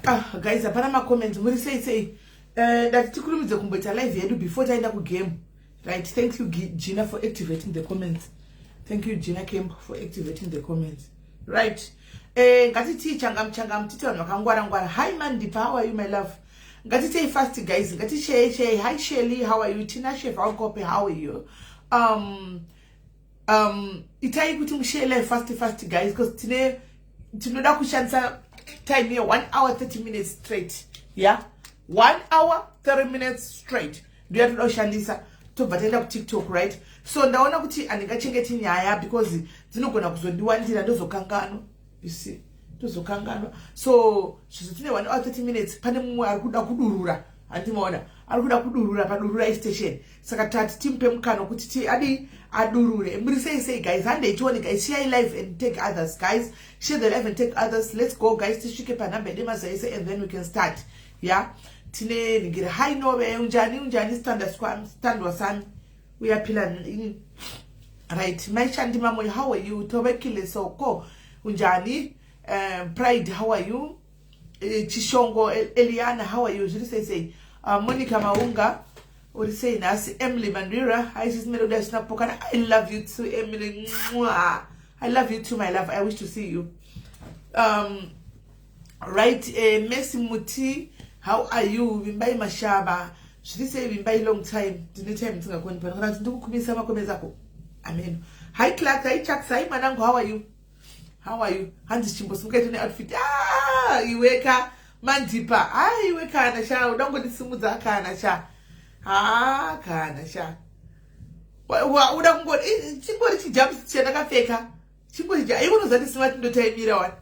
Ah, guys, hapana macomments. Muri sei sei? Ndati tikurumidze kumboita live yedu before taenda kugame, right? Thank you, Gina, for activating the comments. Thank you, Gina Camp, for activating the comments, right? Ngatitii changamu changamu, titi vanhu vakangwara ngwara. Hi Mandipa, how are you, my love? Ngatitei fast, guys. Ngatishei shei. Hi Shelly, how are you? Tinashe Valkope, how are you? Itai kuti mushare live fast fast, guys, because tine tinoda kushandisa time ye 1 hour 30 minutes straight. Yeah, 1 hour 30 minutes straight ndiyo yatoda kushandisa, tobva taenda kuTikTok, right? So ndaona kuti handingachengeti nyaya because dzinogona kuzondiwandira, ndozokanganwa, you see, tozokanganwa. So zvizo tine 1 hour 30 minutes. Pane mumwe ari kuda kudurura, handimaona ari kuda kudurura padurura station, saka tati timupe mukana wekuti ti adi adurure. Muri sei sei, guys? Handei tione, guys. Share live and take others, guys. Share the live and take others. Let's go, guys. Tisvike panhamba yedu mazuva ese and then we can start. Yeah, tine ningiri. Hi Nobe, unjani? Unjani, standwa sami? Uyaphila? Right. Maishandi Mamoyo, how are you? Tobekile Soko, unjani? Pride, how are you? Chishongo Eliana, how are you? Zviri sei sei? Monica Maunga, uri sei nhasi? Emily Mandwira, hi sis Melody, asina kupokana. I love you too, Emily. Mwah. I love you too, my love. I wish to see you. Right, Messi Muti, how are you? Vimbai Mashaba, zviri sei Vimbai? Long time. Ndine time ndisingakoni pano kana kuti ndikukumisa macomments ako amen. Hi Clark, hi Chucks, hi mwanangu, how are you? How are you? Hanzi chimbosimuka ito neoutfit. Ah, iweka Mandipa. Ah, iwe kana sha, uda kungondisimudza kana sha. Ha, kana sha, uda kungoti chingori chijumpsuit chandakapfeka, chingori iwe unoziva ndisima tindotaimira wani.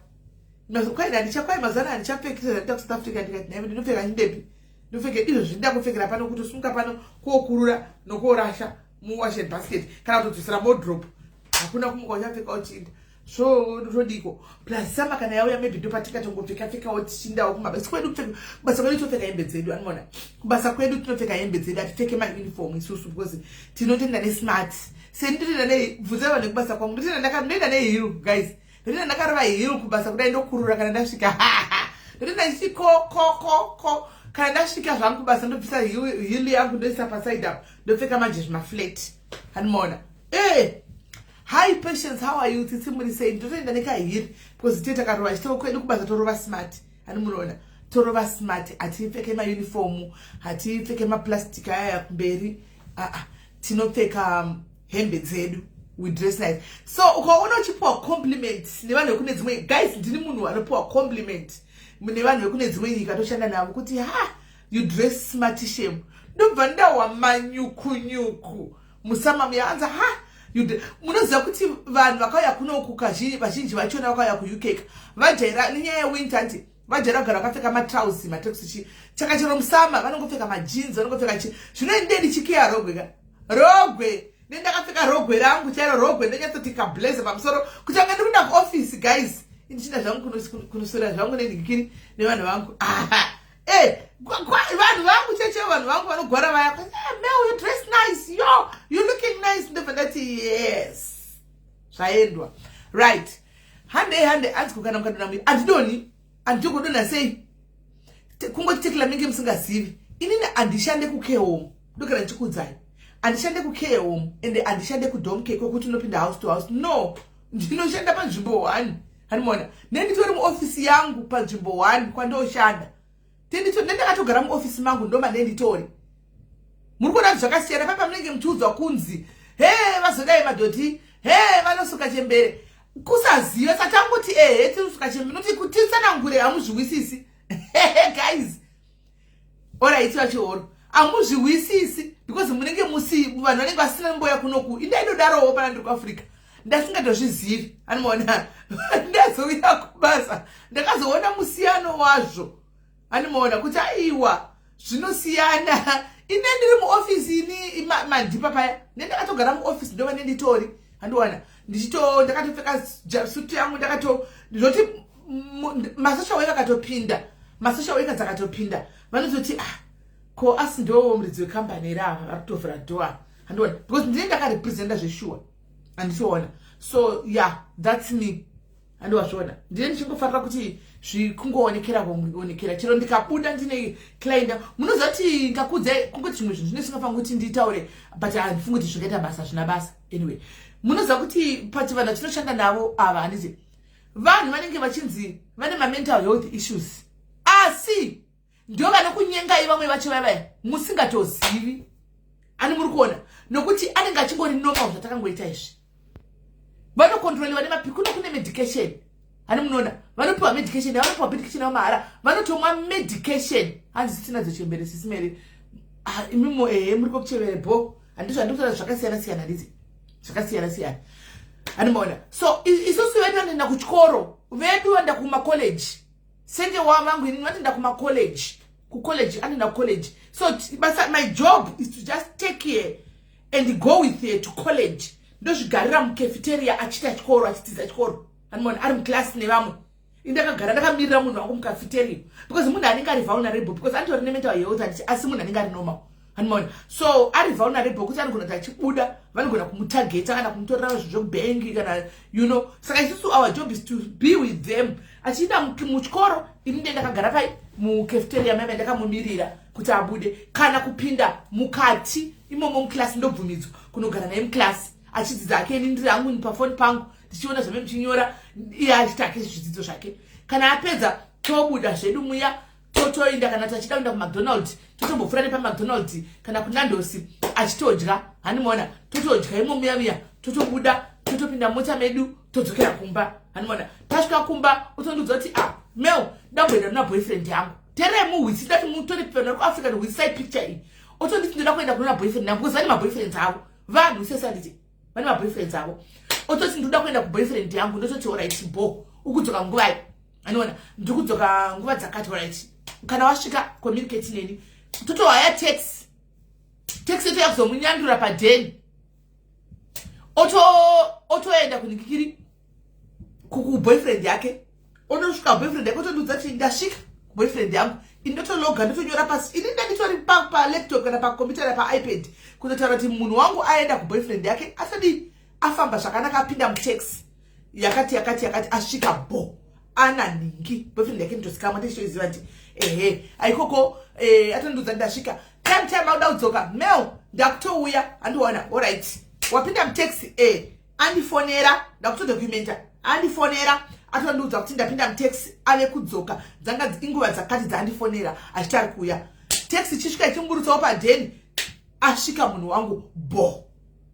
Kwai handichakwai mazana handichapfeki sezvandiita kuSouth Africa. Ndikati nhaimi, ndinopfeka chindepi? Ndinopfeka izvo zvindida kupfekera pano, kuti usunga pano kokurura nokorasha muwashing basket kana kutodzosera modrop. Hakuna kumuka uchapfeka uchiinda, so todiko. Plus summer kana yauya, maybe ndopatingatongopfeka pfekawo tichindawo kumabasa kwedu. Kupfeka kubasa kwedu tinopfeka hembe dzedu, anoona kubasa kwedu tinopfeka hembe dzedu, hatipfeke mauniform isusu because tinotenda nesmart. Sendinoenda nebvunza vanhu vekubasa kwangu, ndoenda neheel, guys. Ndotoenda ndakarova heel kubasa kudai, ndokurura kana ndasvika. Ndotoenda ndichiti ko ko ko ko. Kana ndasvika zvangu kubasa, ndobvisa heel yangu, ndoisa paside up, ndopfeka manje zvimaflat, handimaona? Hi Patience, how are you? Tsitsi, muri sei? Ndotoenda nekaheel because tiye takarova chitoko kwedu kubasa, torova smart, hani munoona, torova smart. Hatipfeke mauniform, hatipfeke maplastic ayaya kumberi. Aa, tinopfeka hembe dzedu. We dress nice. So ukaona uchipiwa compliment nevanhu vekune dzimwe, guys, ndini munhu anopiwa compliment nevanhu vekune dzimwe nyika toshanda navo kuti, "Ha, you dress smart shame." Ndobva ndahwa manyukunyuku musama muyaanza. Ha, munoziva kuti vanhu vakauya kunoku vazhinji vachona vakauya kuUK vajaira nenyaya yewinter, anti vajaira kugara vakapfeka matrausi, matracksuit chi. Chaka chero musama vanongopfeka majinsi, vanongopfeka chi. Zvinoendei chikeya rogwe ka rogwe, nendakapfeka rogwe rangu chairo rogwe, ndonyatsoti kablazer pamusoro kuti anga ndikuenda kuofisi, guys. Indichinda zvangu kunoswera zvangu nenhikiri nevanhu vangu. Vanhu vangu cheche, vanhu vangu vanogwara vaya, "Mel, you dress nice, yo, you looking nice." Ndobva ndati, "Yes, zvaendwa." Right, handei hande. Anzi kana mukadona mui handidoni, handigodona sei? Kungoti Tekla minge musingazivi, inini handishande kucare home. Ndogara ndichikuudzai, handishande kucare home ende handishande kudom care kwekuti unopinda house to house. No, ndinoshanda panzvimbo one, hanimona? Nenditori muofisi yangu panzvimbo one kwandoshanda, nendakatogara muofisi mangu, ndoma nenditori. Muri kuona kuti zvakasiyana papa munenge muchiudzwa kunzi he vazodai madhoti, he vanosuka chembere. Kusaziva satangoti ehe tinosuka chembere, noti kutitsanangure hamuzviwisisi, guys. Alright, vachihoro hamuzviwisisi because munenge musi vanhu vanenge vasina mboya kunoku. Indaidodarowo pana ndiri kuAfrica, ndasingatozvizivi, animaona? Ndazouya kubasa, ndakazoona musiyano wazvo, animaona kuti aiwa, zvinosiyana. Ine ndiri muofisi ini Mandipa paya, nendakatogara muofisi, ndova nenditori, handiwana ndichito ndakatopfeka sutu yangu, ndakato zvoti masocial worker akatopinda, masocial worker dzakatopinda, vanototi, "Ah, ko asi ndo muridzi wekambani here ava vari kutovhura door?" Handiona, because ndine ndakarepresenta zveshuwa, handitoona. So yeah, that's me. Handiwazviona, ndine ndichingofarira kuti zvikungoonekera kuonekera. Chero ndikabuda ndine client, munoziva kuti ngakudze kungoti zvimwe zvinhu zvinosingafanira kuti nditaure, but handifungi kuti zvingaita basa, zvina basa. Anyway, munoziva kuti pachivanhu vatinoshanda navo ava, handiti vanhu vanenge vachinzi vane mamental health issues, asi ndo vanokunyengai vamwe vacho vavaya musingatozivi. Ani muri kuona nokuti anenge achingori normal. Zvatakangoita izvi, vanokontroliwa nemapi, kuno kune medication. Hani munoona vanopiwa medication, vanopiwa medication yavo mahara, vanotomwa medication. Hanzi sisina dzochembere, sisimere. Ah, imimo, ehe, muri kokuchevere bo. Handizvo handikutaura, zvakasiyana siyana, handiti zvakasiyana siyana? Handimaona. So isusu vedu vanoenda kuchikoro, vedu vanoenda kumacollege, senge wavangu inini vanoenda kumacollege, kucollege, anoenda kucollege. So basa, my job is to just take care and go with her to college. Ndozvigarira mucafeteria achiita chikoro, achidzidza chikoro. Handimaona ari muclass nevamwe, indakagara ndakamirira munhu wangu mucafeteria, because munhu anenge ari vulnerable, because anditori nemental health, handiti, asi munhu anenge ari normal. Handimaona. So ari vulnerable kuti anogona kuti achibuda vanogona kumutargeta kana kumutorera zvinhu zvekubhengi kana. Saka isusu our job is to be with them achiinda muchikoro. Ini nde ndakagara pai mucafeteria maiva ndakamumirira kuti abude kana kupinda mukati imomo muclass. Ndobvumidzwa kunogara naye muclass achidzidza ake. Ini ndiri hangu pafoni pangu ndichiona zvame muchinyora, iye achiita ake zvidzidzo zvake. Kana apedza, tobuda zvedu muya, totoinda kana tachida kuenda kuMcDonald, totombopfuura nepaMcDonald kana kuNandos achitodya. Handimaona, totodya imo muya muya, totobuda, totopinda mota medu, todzokera kumba. Handimaona, tasvika kumba otondiudza kuti, "Ah, Mel, ndamboenda kuna boyfriend yangu." Tererai muhwisi, ndati mutore pano kuAfrica nehwisai picture iyi. Otonditi, "Ndoda kuenda kunona boyfriend yangu," because vane maboyfriends avo vanhu sese, handiti vane maboyfriends avo. Ototi, "Ndoda kuenda kuboyfriend yangu." Ndototi, "Alright, bo ukudzoka nguvai?" Anoona, "Ndiri kudzoka nguva dzakati." "Alright, kana wasvika communicate neni." Totohaya taxi, taxi yotoya kuzomunyandura padheni, otoenda kunikikiri kuboyfriend yake. Onosvika boyfriend yake, otondiudza kuti, "Ndasvika kuboyfriend yangu." Ini ndotologa, ndotonyora pasi. Ini ndanditori palaptop kana pakombiyuta kana paiPad kutotaura kuti munhu wangu aenda kuboyfriend yake, asadi afamba zvakanaka, apinda mutaxi yakati yakati yakati, asvika bo ana nhingi boyfriend yake. Nditozikamwa, ndichitoiziva nti ehe aikoko. Atondiudza, "Ndasvika." Time time auda kudzoka, "Mel, ndakutouya." Handiona. "Alright, wapinda mutaxi?" "E." Andifonera, ndakutodocumenta. Andifonera, atondiudza kuti, "Ndapinda mutaxi," ave kudzoka. Dzanga inguva dzakati dzaandifonera achiti ari kuuya. Taxi ichisvika, ichimuburutsawo padheni, asvika munhu wangu bo.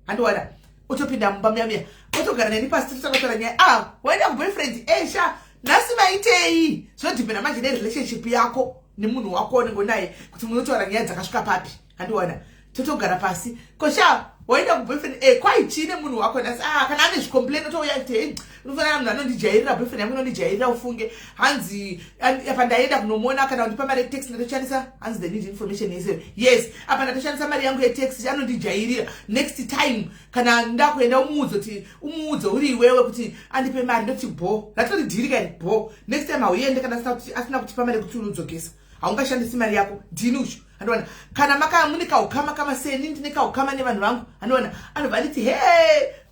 Handiwana, otopinda mumba muya muya, otogara neni pasi, totanga nyaya. "Ah, waenda kuboyfriend esha nhasi, maitei?" Zvinodhipenda manje nerelationship yako nemunhu wako unenge unaye kuti munotaura nyaya dzakasvika papi. Handiwana, totogara pasi. "Kosha, waenda kuboyfriend kwaichii nemunhu wako nhasi?" Ah, kana ane zvicomplain, otouya kuti, "Hey, unofanira munhu anondijairira, boyfriend yangu inondijairira ufunge." Hanzi, "Apa ndaenda kunomuona, kana kundipa mari yetaxi ndatoshandisa." Hanzi, "They need information yese." "Yes, apa ndatoshandisa mari yangu yetaxi, anondijairira. Next time kana ndakuenda, umuudze kuti, umuudze uri iwewe kuti andipe mari." Ndoti, "Bo, ratori deal kani bo. Next time hauende kana asina kutipa mari yekuti unodzokesa. Haungashandisi mari yako, ndini ucho." Andiona, kana maka mune kaukama kama seni ndine kaukama nevanhu vangu. Andiona, anobva anditi, "He,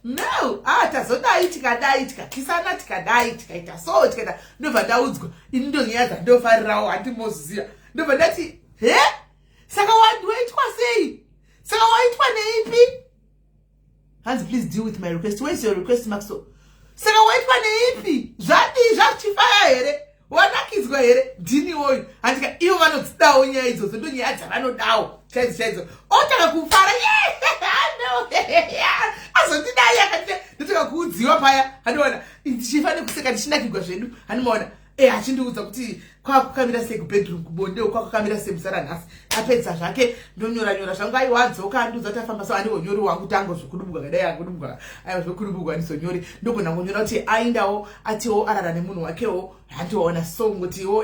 no, ah, tazodai, tikadai, tikakisana, tikadai, tikaita so, tikaita." Ndobva ndaudzwa. Ini ndonyaya dzandofarirawo, handimoziziva. Ndobva ndati, "He, saka waitwa sei? Saka waitwa neipi?" Hanzi, "Please deal with my request." Where's your request, Maxo? "Saka waitwa neipi? Zvadii? Zvachichifaya here? Wanakidzwa here?" Ndini woyu, handika ivo vanodzidawo nyaya idzodzo, ndo nyaya dzavanodawo chaidzo chaidzo. Otanga kufara, "No, azondidai akati." Ndotanga kuudziwa paya, handiona, ndichifa nekuseka, ndichinakigwa zvedu. Handimaona, achindiudza kuti kwakukamira sei kubedroom, kubonde kwakukamira sei musara nhasi. Apedza zvake, ndonyora nyora zvangu. Aiwa, adzoka, andiudza kuti afamba so. Andihonyori wangu tango zvokudubugwa kadai, akudubugwa, aiwa, zvokudubugwa andizonyori. Ndogona kunyora kuti aindawo, atiwo arara nemunhu wakewo. Handiona, so ngotiwo,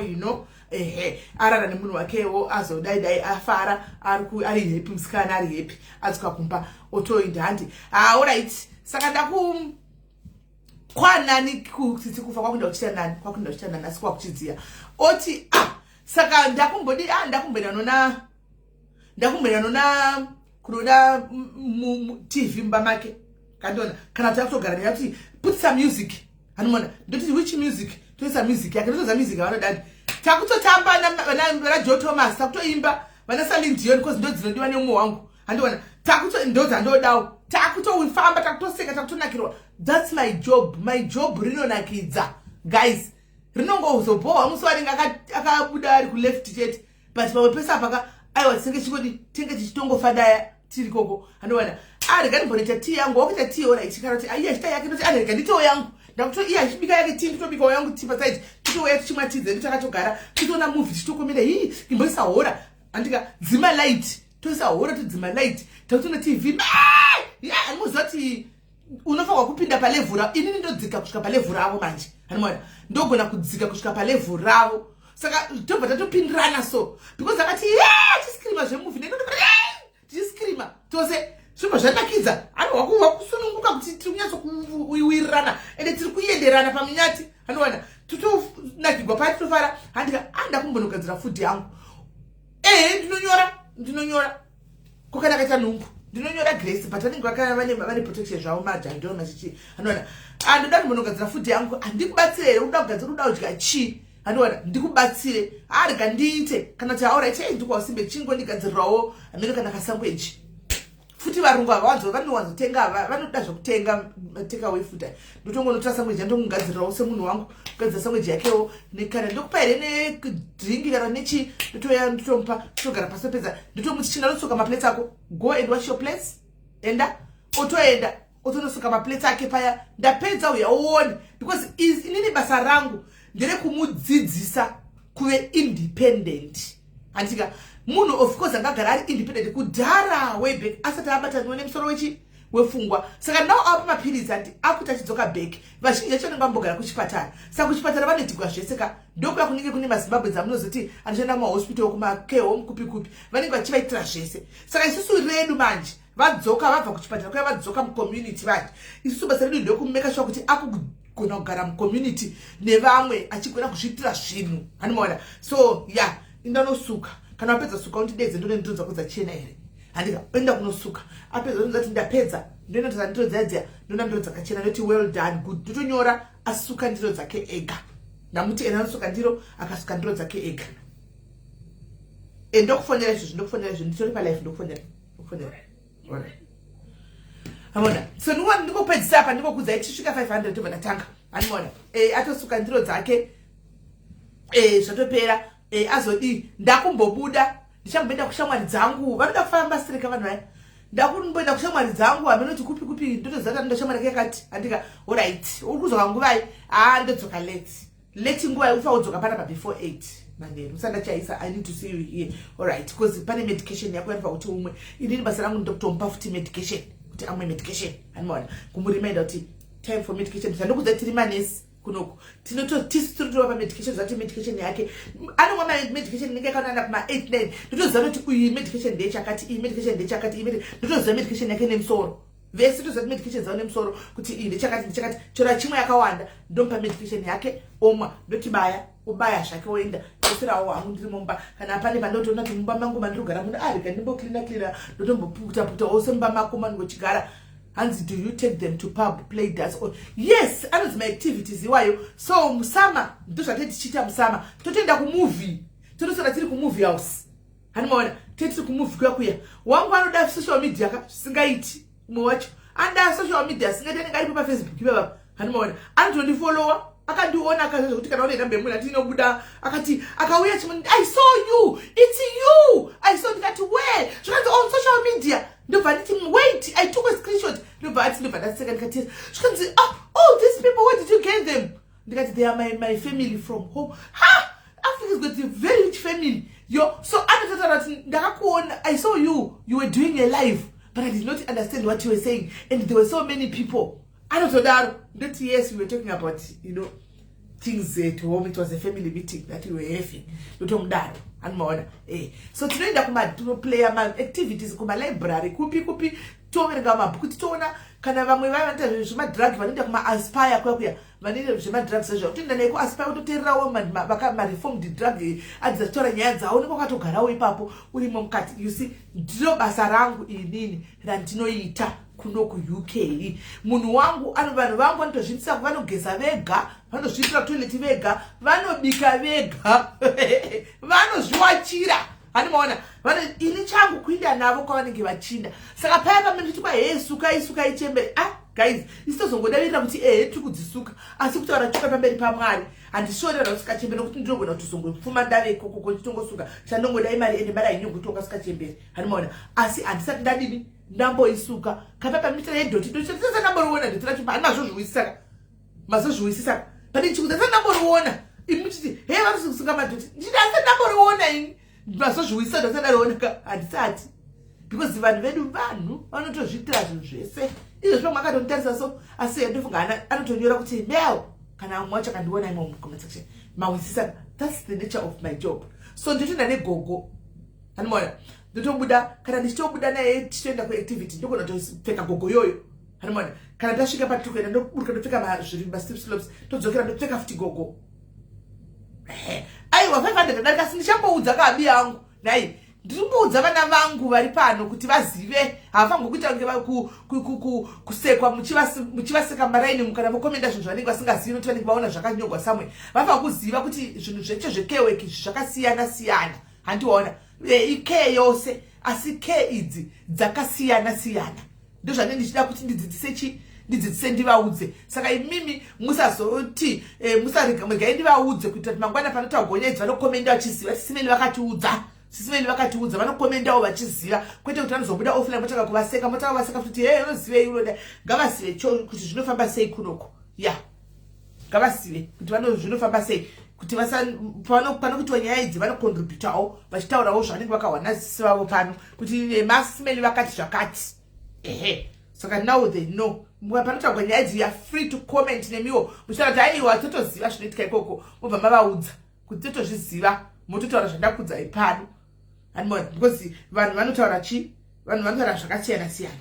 ehe, arara nemunhu wakewo, azodai dai afara, ari happy, musikana ari happy, adzoka kumba, otoinda. Handi, ah, alright, saka ndaku kwanani kuti kufa kwakuenda kuchita nani, kwakuenda kuchita nani, asi kwakuchidziya. Oti, "Ah, saka ndakumbodi, ah, ndakumboenda nona, ndakumboenda nona kunoda TV mumba make." Kandiona, kana kuti akutogara neya kuti, "Put some music." Hanimona, ndoti, "Which music?" Toisa music yake, ndotoza music yavanodadi. Takutotamba vana Joe Thomas, takutoimba vana Celine Dion, because ndo dzinodiwa nemumwe wangu. Handiona, takuto ndo dzandodawo. Takutofamba, takutoseka, takutonakirwa. That's my job. My job rinonakidza, guys. Rinongozobhohwa musi wanenge akabuda ari kuleft chete, but pamwe pese apaka, aiwa, tinenge chingodi, tinenge tichitongofadaya tiri koko. Handiona, arega ndimbonoita tii yangu. Wakuita tii, alright, kana kuti aiye achita yake, ndoti arega nditewo yangu. Ndakuto iye achibika yake tii, nditobikawo yangu tii paside, titouya tichimwa tii dzedu takatogara, titoona movie, tichitokomenda. Hii, imboisa horror. Andika dzima light, toisa horror, todzima light, takutoona TV. Ya, andimoziva kuti unofanirwa kupinda palevel ravo. Inini ndodzika kusvika palevel ravo manje. Hanimona, ndogona kudzika kusvika palevel ravo, saka tobva tatopindirana. So because akati tichiscreama zvemovie, tichiscreama tose, zvibva zvanakidza. Anohwa kusununguka kuti tiri kunyatsokuwirirana, ende tiri kuenderana pamunyati. Anowana totonakigwa paya, totofara. Handika anda kumbonogadzira food yangu. Ehe, ndinonyora, ndinonyora. Kokana kaita nhumbu, ndinonyora, Grace, but vanenge vane protection zvavo, majando machichi. Anowana andoda kumbonogadzira food yangu. Handikubatsire here? Uda kugadzira, uda kudya chii? Handiwana ndikubatsire. Arega ndiite. Kana kuti alright, ei, ndikuwasimbe chingondigadzirirawo hamene kana kasandwich futi. Varungu ava vanowanzotenga, vanoda zvekutenga takeaway food. Ndotongonotora sandwich, andongogadzirirawo semunhu wangu, kugadzira sandwich yakewo. Kana ndokupa here nedrink kana nechi, ndotoya, ndotomupa, totogara pasi, topedza, ndotomuti, "Chinda nosuka maplates ako. Go and wash your plates." Enda, otoenda, otonosuka maplates ake paya. Ndapedza, uya uone, because inini basa rangu nderekumudzidzisa kuve independent. Handika munhu, of course, angagara ari independent kudhara, way back, asati abataniwa nemusoro wechi wepfungwa. Saka now apa mapiritsi, andi akuti achidzoka back, vazhinji vacho vanenge vambogara kuchipatara. Saka kuchipatara vanoitigwa zvese ka. Ndokuya kunenge kune maZimbabwe dzamunozoti anoshanda mumahospital, kumacare home, kupi kupi, vanenge vachivaitira zvese. Saka isusu redu manje, vadzoka vabva kuchipatara kuya, vadzoka mucommunity manje, isusu basa redu ndekumake sure kuti akugona kugara mucommunity nevamwe, achigona kuzviitira zvinhu. Hanimaona? So ya, yeah, indanosuka. Kana wapedza suka, undidedze, ndone ndiro dzako dzachena here. Handika enda kunosuka, apedza onzati, "Ndapedza." Ndoinotora ndiro dziya dziya, ndona ndiro dzakachena, ndoti, "Well done, good." Ndotonyora asuka ndiro dzake ega. Ndamuti, "Enda nosuka ndiro." Akasuka ndiro dzake ega. E, ndokufonera izvozvi, ndokufonera izvo, nditori palive, ndokufonera, ndokufonera. Amona, so ndingopedzisa apa, ndingokudzai tisvika 500, tobva ndatanga. Animona, e, atosuka ndiro dzake, e, zvatopera. E, azodii? Ndakumbobuda, ndichamboenda kushamwari dzangu. Vanoda kufamba sirika vanhu vaya. Ndakumboenda kushamwari dzangu, haminoti kupi kupi. Ndotoziva kuti ndoshamwari yake yakati. Handika, alright, uri kudzoka nguvai? Haa, ndodzoka late late. Nguvai? Ufa udzoka panapa before 8 manheru, usandachaisa. I need to see you here. Alright, because pane medication yako yanofa kuti umwe. Inini basa rangu ndokutomupa futi medication, kuti amwe medication. Animaona, kumureminder kuti time for medication. Zvandokudza, tiri manesi kunoku, tisi tinotovapa medication. Zvati medication yake anomwa medication inenge yakanana kuma 8 9. Ndotoziva kuti uyu medication ndechakati, iyi medication ndechakati, iyi. Ndotoziva medication yake nemusoro. Vese toziva kuti medication dzavo nemusoro, kuti iyi ndechakati, ndechakati. Chero chimwe yakawanda, ndomupa medication yake, omwa, ndoti baya, ubaya zvake, oenda. Toserawo hangu ndiri mumba. Kana pane pandotoona kuti mumba mangu mandiri kugara muno, arega ndimbocleana cleana, ndotombopukuta putawo semumba mako mandingochigara. Hanzi, "Do you take them to pub, play darts?" Or yes, anonzi maactivities iwayo. So musummer ndo zvatei tichiita. Musummer totoenda kumovie, totosara tiri kumovie house. Hanimaona, tiri kumovie kuya kuya. Wangu anoda social media ka zvisingaiti. Umwe wacho anoda social media asingaiti, anenge aripo paFacebook ipapa. Hanimaona, anotondifollowa, akandiona, akaziva zvekuti kana une namba yemunhu atinobuda. Akati akauya chimwe, "I saw you, it's you I saw." Ndikati, "Where?" Zvikanzi, "On social media." Ndobva nditi, "Wait, I took a screenshot." Ndobva ati, ndobva ndaseka, ndikati, zvikanzi, "Ah, all these people, where did you get them?" Ndikati, "They are my family from home." Ha, Africa is got a very rich family yo. So anototaura kuti, "Ndakakuona, I saw you, you were doing a live, but I did not understand what you were saying and there were so many people." Anotodaro. Ndoti, "Yes, we were talking about things at home. It was a family meeting that we were having." Ndotomudaro. Anomaona, so tinoenda tinoplaya maactivities kumalibrary, kupi kupi, toverenga mabhuku, titoona kana vamwe vanoita zvemadrug, vanoenda kumaAspire kuya kuya, vanoita zvemadrugs zvezvo, kutoenda naye kuAspire, kutoteererawo mareformed drug addicts achitaura nyaya dzavo. Unenge wakatogarawo ipapo, urimo mukati. You see, ndiro basa rangu inini randinoita. Kuno kuUK munhu wangu, vanhu vangu vanotozviitisa, vanogeza vega, vanozviitira toilet vega, vanobika vega, vanozviwachira. Handimaona ini changu kuinda navo kwavanenge vachinda. Saka paya pamene kwa, "Hei, sukai, sukai chembere." Ah guys, isi tozongodavirira kuti ehe, tiri kudzisuka, asi kutaura choka pamberi paMwari, handishorera kusuka chembere, nokuti ndinogona kutozongopfuma ndave ikoko nditongosuka. Chandongoda imari, ende mari hainyokuti ungasuka chembere. Handimaona, asi handisati ndadini, ndamboisuka. Kapa pamita yedhoti, doti ndamboriona, dhoti racho handimazvozviwisisaka, mazozviwisisaka pane chikuza sati ndamboriona. Imi muchiti, "He, vanosuka madhoti," ndichiti handisati ndamboriona ini. Mazozviwisisa, ndasati ndariona, handisati, because vanhu vedu, vanhu vanotozviitira zvinhu zvese izvozvi. Pamwe akatonditarisa so, asi ndofunga anotonyora kuti mail, kana mumwe wacho akandiona imo mucomment section. Mawisisa, that's the nature of my job. So nditoenda negogo, handimaona, ndotobuda. Kana ndichitobuda naye tichitoenda kuactivity, ndogona kutopfeka gogo yoyo. Handimaona, kana tasvika patiri kuenda, ndoburuka, ndopfeka zviri maslip slops, todzokera, ndopfeka futi gogo. Aiwa, 500 adarika, asi ndichamboudza kaabi yangu nhai. Ndirimboudza vana vangu vari pano kuti vazive, havafanirwi kuita kunge kusekwa, muchivaseka maraini kana vokomenda zvinhu zvanenge vasingazivi, nokuti vanenge vaona zvakanyorwa samwe. Vafanira kuziva kuti zvinhu zvecho zvecare work izvi zvakasiyana siyana. Handiona icare yose, asi care idzi dzakasiyana siyana. Ndozvanenge ndichida kuti ndidzidzise chi, ndidzidzise, ndivaudze. Saka imimi musazoti musaregai, ndivaudze kuitira kuti mangwana panotaurwa nyaya idzi, vanokomenda vachiziva, "Sisimeni vakatiudza, sisimeni vakatiudza." Vanokomendawo vachiziva, kwete kuti vanozobuda offline motanga kuvaseka, motanga kuvaseka kuti, "He, unozivei unoda." Ngavazive kuti zvinofamba sei kunoko. Ya, ngavazive kuti zvinofamba sei, kuti panokuitiwa nyaya idzi, vanocontributawo vachitaurawo zvavanenge vakawana sisi vavo pano, kuti masimeni vakati zvakati. Ehe, saka now they know. Panotaurwa nyaya idzi, you are free to comment nemiwo muchitaura kuti, "Aiwa, totoziva zvinoitika ikoko." Mobva mavaudza kuti totozviziva, mototaura zvandakudzai pano. Hanimona, because vanhu vanotaura chi, vanhu vanotaura zvakasiyana siyana.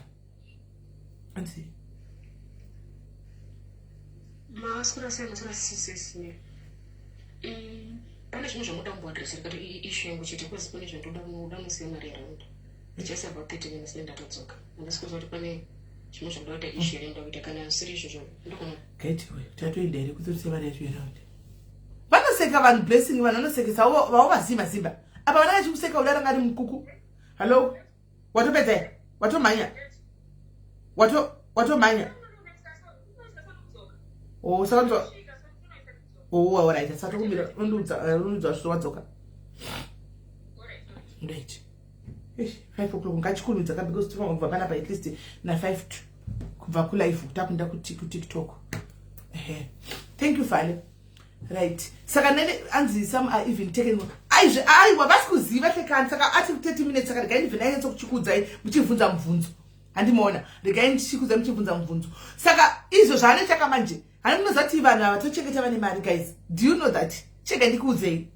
Anzi Maswera sei? Maswera sisesine. Pane zvimwe zvamuda kumboadresera kati issue yangu chete, because pane zvandoda muda musiye mari around just about 30 minutes, nendatodzoka. Handisi kuziva kuti pane zvimwe zvamuda kuita, issue yanoda kuita. Kana zvisiri izvozvo, ndogona Gaitiwe, tatoenda here kutorisa mari yacho around? Vanoseka vanhu, Blessing, vanhu vanosekesa vavo vazimba zimba apa, vana vachikuseka kudara ngari mukuku. Hallo, watopedza here? Watomhanya, watomhanya. O, saka o, alright, saka tokumbira undiudza svito wadzoka. Right, 5 o'clock, ngachikurumidza ka, because tofanira kubva panapa at least na5 kubva kulive takunda kuTikTok. Ehe, thank you, Fale. Right, saka nene anzi some are even taken. Aizve, aiwa, vasi kuziva hlekani. Saka ati 30 minutes, saka regai ndibve ndanyatsokuchikudzai muchibvunza mubvunzo. Handimaona, regai ndichikudzai muchibvunza mubvunzo. Saka izvo zvaanoitaka manje, hani munoziva kuti vanhu ava tochengeta vane mari? Guys, do you know that? Chega ndikuudzei,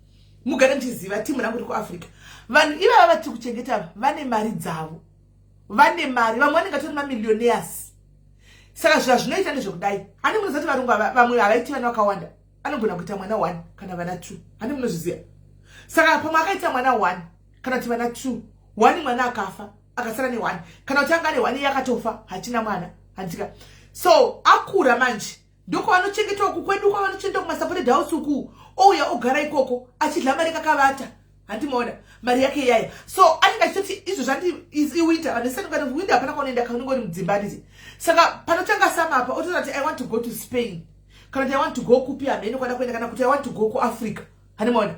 mugare muchiziva, timu rangu ri kuAfrica, vanhu ivava vatiri kuchengeta vane mari dzavo, vane mari, vamwe vanenge vatori mamillionaires. Saka zvazvinoita ndezvekudai, hani munoziva kuti varungu vamwe havaiti vana vakawanda, anogona kuita mwana one kana vana two. Hani munozviziva? Saka pamwe akaita mwana one kana kuti vana two, one mwana akafa, akasara neone, kana kuti anga ane one iye akatofa, hachina mwana, handika? So akura manje, ndokwavanochengetwa uku kwedu, kwavanochengeta kumasupported house uku, ouya ogara ikoko achidla mari kakavata. Handimaona mari yake iyaya. So anenge achitoti izvo zvandi iwinter, vanhu winter hapana kwaunoenda, kaunenge uri mudzimba, handiti? Saka panotanga summer apa, otoona kuti, "I want to go to Spain," kana kuti, "I want to go kupi," hamene kwada kuenda, kana kuti, "I want to go kuAfrica." Handimaona,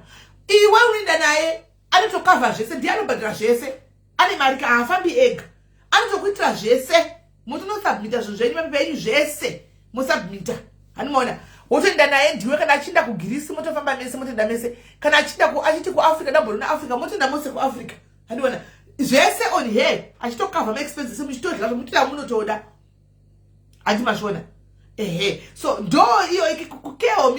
iwe unoenda naye, anotokavha zvese, ndiye anobhadhara zvese, ane mari ka, haafambi ega, anotokuitira zvese. Motonosubmita zvinhu zvenyu, mapepa enyu zvese mosubmita. Handimaona, wotoenda naye ndiwe. Kana achienda kuGirisi, motofamba mese, motoenda mese. Kana achienda achiti kuAfrica, ndamborona Africa, motoenda mose kuAfrica. Handiona, zvese on her, achitokavha maexpenses, muchitodya zvomutoda munotoda. Handi mazviona? Ehe, so ndo iyo kukeho,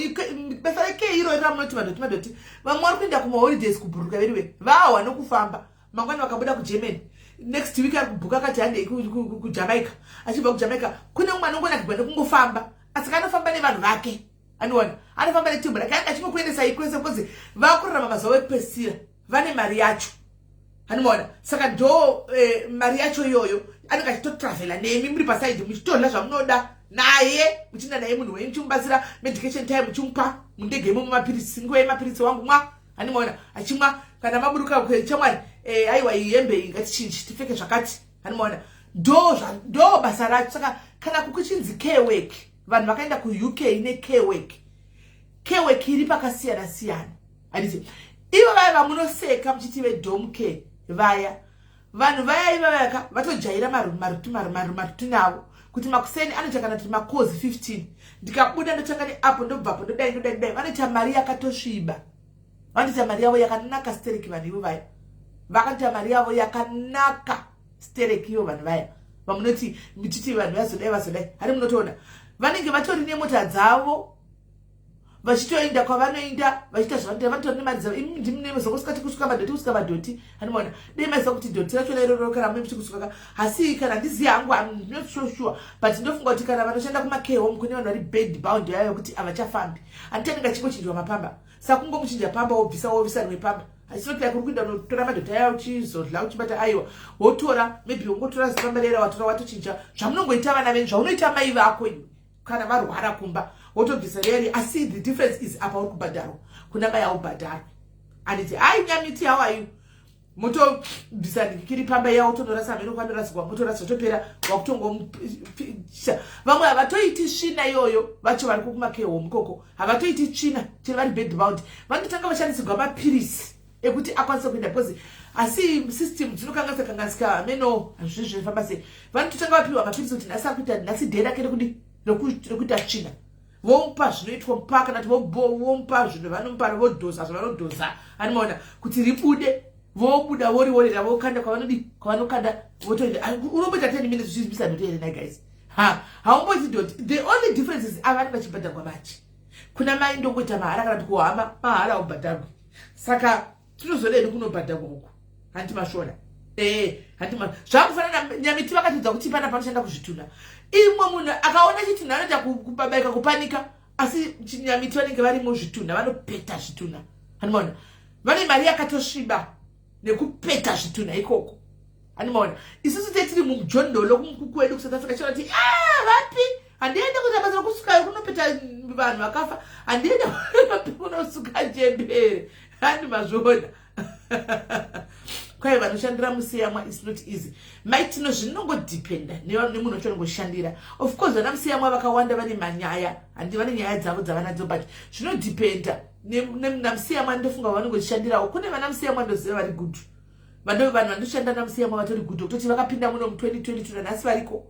basa recare iro ramunoti madhoti madhoti. Vamwe vari kuenda kumaholidays kubhuruka veriwe, vahwa nokufamba. Mangwani vakabuda kuGermany, next week ari kubhuka akati handei kuJamaica. Achibva kuJamaica, kune mumwe anongonakigwa nekungofamba, asi kanofamba nevanhu vake. Anoona anofamba netimbu rake, anga achingokuendesai kwese, because vakurarama mazuva ekupedzisira, vane mari yacho. Hanimaona saka ndo mari yacho iyoyo anenge achitotravhela nemi muri pasaidi muchitodla zvamunoda naye, muchienda naye munhu wenyu, muchimubatsira medication time, muchimupa mundege imomo mapiritsi, nguva yemapiritsi wangu mwa. Hanimaona achimwa kana maburuka chamwari, aiwa, iyi hembe iyi ngatichinji tipfeke zvakati. Hanimaona ndo basa racho. Saka kana kukuchinzi care work, vanhu vakaenda kuUK necare work, care work iri pakasiyana siyana, handiti? Ivo vaya vamunoseka muchiti vedom care vaya, vanhu vaya iva vayaka vatojaira marutini avo kuti makuseni anoita kana kuti makozi 15, ndikabuda ndotanga neapo, ndobvapo, ndodai, ndodai, ndodai. Vanoita mari yakatosviba, vanoita mari yavo yakanaka stereki. Vanhu ivo vaya vakatoita mari yavo yakanaka stereki. Ivo vanhu vaya vamunoti muchiti vanhu vazodai vazodai, hari munotoona vanenge vatori nemota dzavo vachitoenda kwavanoenda, vachiita zvavanoita, vanotori nemari dzavo. Imi ndimuzongosikati kusuka madhoti, kusuka madhoti. Handimaona dei maiziva kuti dhoti rachona iroro kana mune muchi kusuka. Asi kana ndiziva hangu, I'm not so sure, but ndofunga kuti kana vanoshanda kumacare home, kune vanhu vari bed bound yayo yekuti havachafambi, handiti? Anenge achingochinjwa mapamba, saka kungomuchinja pamba, wobvisa, wobvisa rimwe pamba. It's not like uri kuenda unotora madhoti aya uchizodla uchibata. Aiwa, wotora maybe wongotora zipamba rera watora, watochinja. Zvamunongoita vana venyu, zvaunoita mai vako iwe kana varwara kumba, wotobvisa reri. Asi the difference is apa uri kubhadharwa, kuna mai aubhadharwi, handiti? Hai Nyamiti, how are you? Motobvisa ndikiri pamba iya, wotonorasa mheno kwanorasirwa, motorasa, topera. Wakutongomusa. Vamwe havatoiti svina iyoyo vacho vari kukumacare home ikoko, havatoiti tsvina chero vari bed bound. Vanotanga vashandisirwa mapirisi ekuti akwanise kuenda, because asi system dzinokanganisa kanganisika, hameno hazvizvi zvinofamba sei. Vanototanga vapiwa mapirisi kuti nhasi akuita, nhasi day rake rekudi rekuita tsvina, vomupa zvinoitwa mupa, kana kuti vomupa zvinhu vanomupa, vodhoza zvavanodhoza, anomaona kuti ribude, vobuda, voriorera, vokanda kwavanodi kwavanokanda, votoenda. Unomboita 10 minutes uchibisa dhoti here nai guys? Ha, haumboiti dhoti. The only difference is ava vanenge vachibhadharwa machi, kuna mai ndongoita mahara, kana kuti kuhama mahara, aubhadharwi. Saka tinozodeni kunobhadharwa uku, hanti mashona? Hanti zvakufanana. Nyamiti vakatidza kuti pana panoshanda kuzvitunha, imwe munhu akaona chitunha anoita kubabaika, kupanika. Asi Nyamiti vanenge varimo zvitunha, vanopeta zvitunha, handimaona vane mari yakatosviba nekupeta zvitunha ikoko, handimaona? Isusu tetiri mumujondolo kumukuku wedu kuSouth Africa, chiona kuti ah, vapi, handiende kuita basa rekusuka kunopeta vanhu vakafa, handiende kunosuka chembere, handi mazviona? Kwai vanoshandira musiyamwa is not easy, maitino. Zvinongodhipenda nemunhu wacho anongoshandira. Of course vana musiyamwa vakawanda vane manyaya, handi? Vane nyaya dzavo dzavanadzo, but zvinodhipenda namusiyamwa. Ndofunga vanongoshandirawo. Kune vana musiyamwa ndoziva vari good, vanhu vanoshanda namusiyamwa vatori good, kutoti vakapinda muno mu2022 nanhasi variko,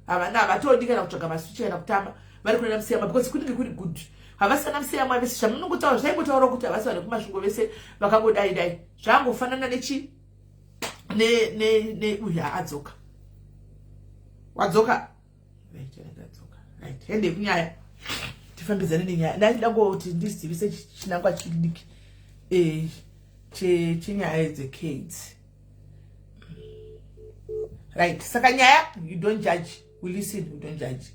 havana, havatodi kana kutsvaga maswichi kana kutama, vari kuna namusiyamwa because kunenge kuri good. Havasi vana musiyamwa vese zvamunongotaura, zvaingotaura kuti havasi vanhu vekumasvingo vese vakangodai dai. Zvangofanana nechi ne uyu adzoka, wadzoka, right? Hende kunyaya, tifambidzane nenyaya. Ndachida ngoti ndizivise chinangwa chidiki chenyaya dzekids, right? Saka nyaya, you don't judge, we listen, we don't judge.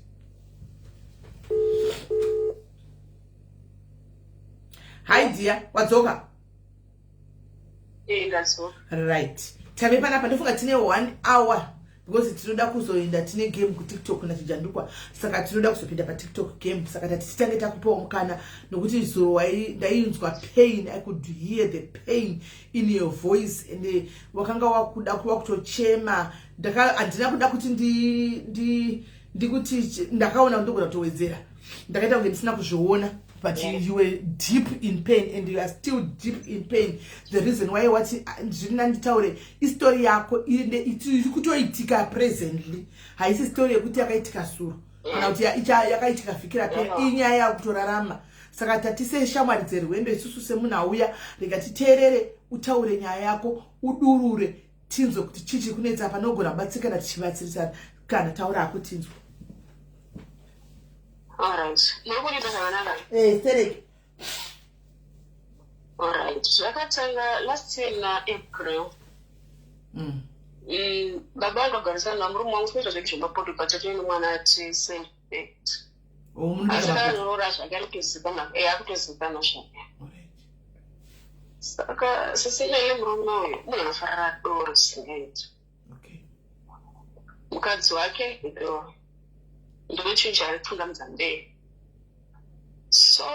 Hi dear, wadzoka? Ndadzoka. Right, tave panapa, ndofunga tine one hour because tinoda kuzoenda, tine game kuTikTok nachijandukwa, saka tinoda kuzopinda paTikTok game. Saka tati titange takupawo mukana nokuti zuro ndainzwa pain, I could hear the pain in your voice and wakanga wakuda kuva kutochema. Handina kuda kuti ndikuti ndakaona, ndogona kutowedzera, ndakaita kunge ndisina kuzviona, but you were deep in pain and you are still deep in pain. The reason why wati zviri nditaure istory yako iri kutoitika presently, haisi story yekuti yakaitika suro kana kuti yakaitika vhiki rapera, inyaya yakutorarama. Saka tatise shamwari dzerwendo isusu, semunhu auya, rega titeerere, utaure nyaya yako, udurure, tinzwe kuti chii chiri kunetsa, panogona kubatsikana, tichibatsirisana. Kana taura ako, tinzwe. Alright, muri kundiita zvakanaka? Stereki. Alright, zvakatanga last year naApril. Baba vakagarisana namurume wangu, tinoita zvedu zvemapoto, but tatove nemwana tese. Oh, Asi akaroora zvake, ari kutozikanwa, akutozikanwa zvake. Saka sisinei, murume uyu munhu anofarira doro zvisingaiti. Mukadzi wake idoro, ndochinhu chaaritungamidza mberi. So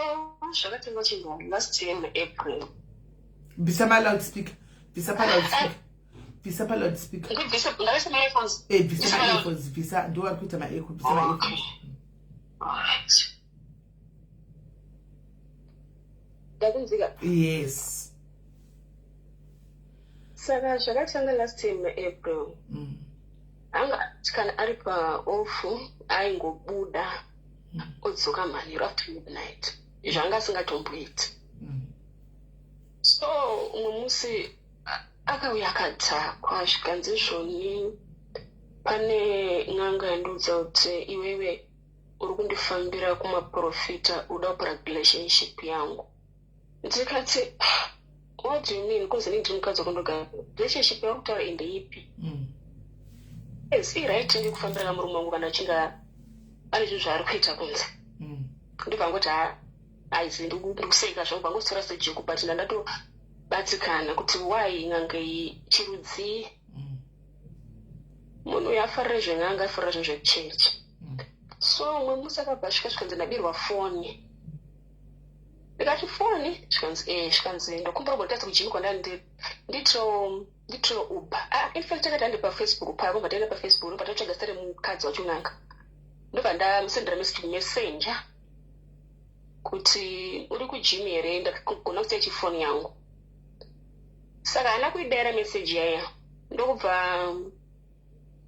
zvakatanga chinhu last year muApril. Bvisa maloudspeaker, bvisa paloudspeaker, bvisa paloudspeaker. Ndabvisa maearphones. E, bvisa maearphones, bvisa, ndo vari kuita maecho. Bvisa maearphones. Alright, ndakunzika. Yes. Saka zvakatanga last year muApril. Anga kana ari paoff aingobuda, odzoka manheru after midnight, zvanga asingatomboiti. So umwe musi akauya akadhakwa, zvikanzi izvoni pane n'anga yandiudza kuti iwewe uri kundifambira kumaprofita, uda kupara relationship yangu. Ndikati, "What do you mean?" Because ini ndiri mukadzi wakundogara, relationship yauri kutaura inde ipi? Yes, iright, ndiri kufambira murume wangu kana achinge ane zvinhu zvaari kuita kunze. Ndobva ngoti aizi, ndikuseka zvangu, vangozitora sejoke, but ndandatobatsikana kuti why n'anga iyi, chirudzii? Munhu uyu afarira zven'anga, afarira zvinhu zvechechi. So umwe musi akabva asvika, zvikanzi ndabirwa foni. Ndikati, "Foni?" Zvikanzi, "E." Zvikanzi, "Ndokumbura kumbotadza kugym kwandandi nditiro Uber." Ah, in fact akati handi paFacebook pako, bva taenda paFacebook, ndobva tatsvaga zita remukadzi wacho n'anga, ndobva ndamusendera message Messenger kuti uri kugym here, ndakagona kusiya chifoni yangu. Saka haana kuidaira message yaya, ndokubva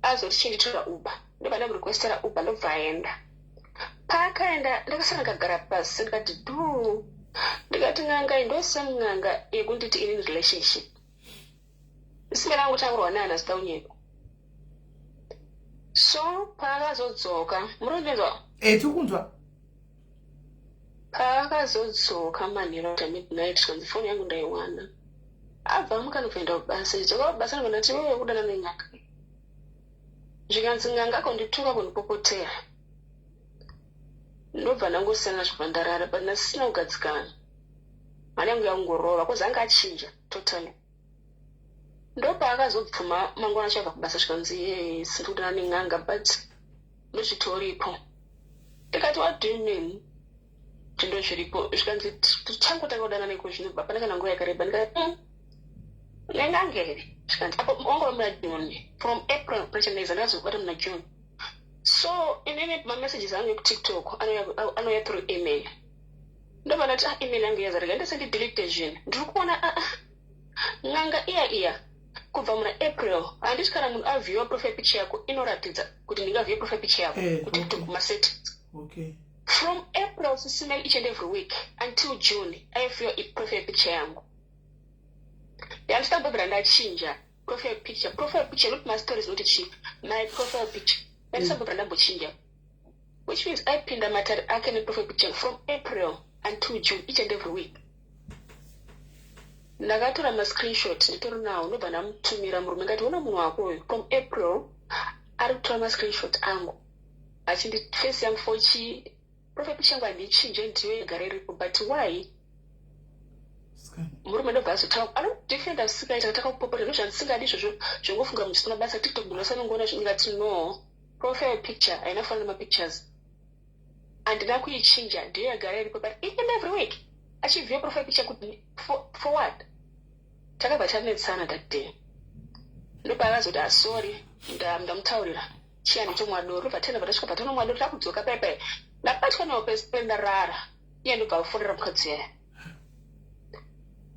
azoti chinditora Uber. Ndobva ndamurequestera Uber, ndobva aenda. Paakaenda ndakasara ndakagara pasi, ndikati dhu, ndikati n'anga iyi ndosame n'anga yekunditi ini relationship isime rangu taurwa naye zita unyepo. So paakazodzoka, muri kundinzwa? E, tiri kunzwa. Paakazodzoka manheru after midnight, zvikanzi foni yangu ndaiwana. Abva amuka nokuenda kubasa, idzoka kubasa, ndobva ndati, "Wewe kudana nen'anga?" Zvikanzi n'anga kondituka, kundipopotera. Ndobva ndangosiyana, zvobva ndarara, but ndasisina kugadzikana, mhani yangu yangorova cause anga achinja totally. Ndopaakazobvuma mangwana achabva kubasa, zvikanzi, "Yes, ndikudana nen'anga, but ndozvitoripo." Ndikati, "What do you mean kuti ndozviripo?" Zvikanzi, "Tichangotanga kudana neko zvino, hapana kana nguva yakareba." Ndikati, nen'anga here?" Zvikanzi, "Apo wangova muna June, from April prachanaiza, ndakazobata muna June." So inini mamessages angu ekuTikTok anouya through email. Ndobva ndati, "Ah, email yangu yazarika, ndese ndidelete zvinhu." Ndiri kuona, aa, n'anga iya iya kubva muna April. Handiti kana munhu aviewa profile picture yako inoratidza kuti ndingaviewe profile picture yako kuTikTok masettings? From April, sisimel, each and every week until June aiviewa profile picture yangu. Yandisitambobvira ndachinja profile picture, profile picture, not my stories, not chi, my profile picture yandisambobvira ndambochinja, which means aipinda matare ake neprofile picture from April until June, each and every week. Ndakatora mascreenshot, nditori nawo. Ndobva ndamutumira murume, ngati, "Ona munhu wako uyu, from April ari kutora mascreenshot angu achindi face yangu for chi profile picture yangu, handichinje, ndiyo yagara iripo, but why?" Murume ndobva azotaura, anodefenda zvisingaita, takakupopota, ndozvandisingadi izvozvo, zvongofunga munhu zvisina basa. TikTok munhu asanongoona zvingati no profile picture haina kufanana nemapictures, handina kuichinja, ndiyo yagara iripo, but each and every week achiviewa profile picture kuti for what? Takabva tanetsana that day. Ndopaakazoti, "Asorry, ndamutaurira chiyani chomwa doro." Ndobva tenda, tasvika patanomwa doro, takudzoka paipai, ndabatwa nawo pese, ndarara. Iye ndobva afonera mukadzi yaya.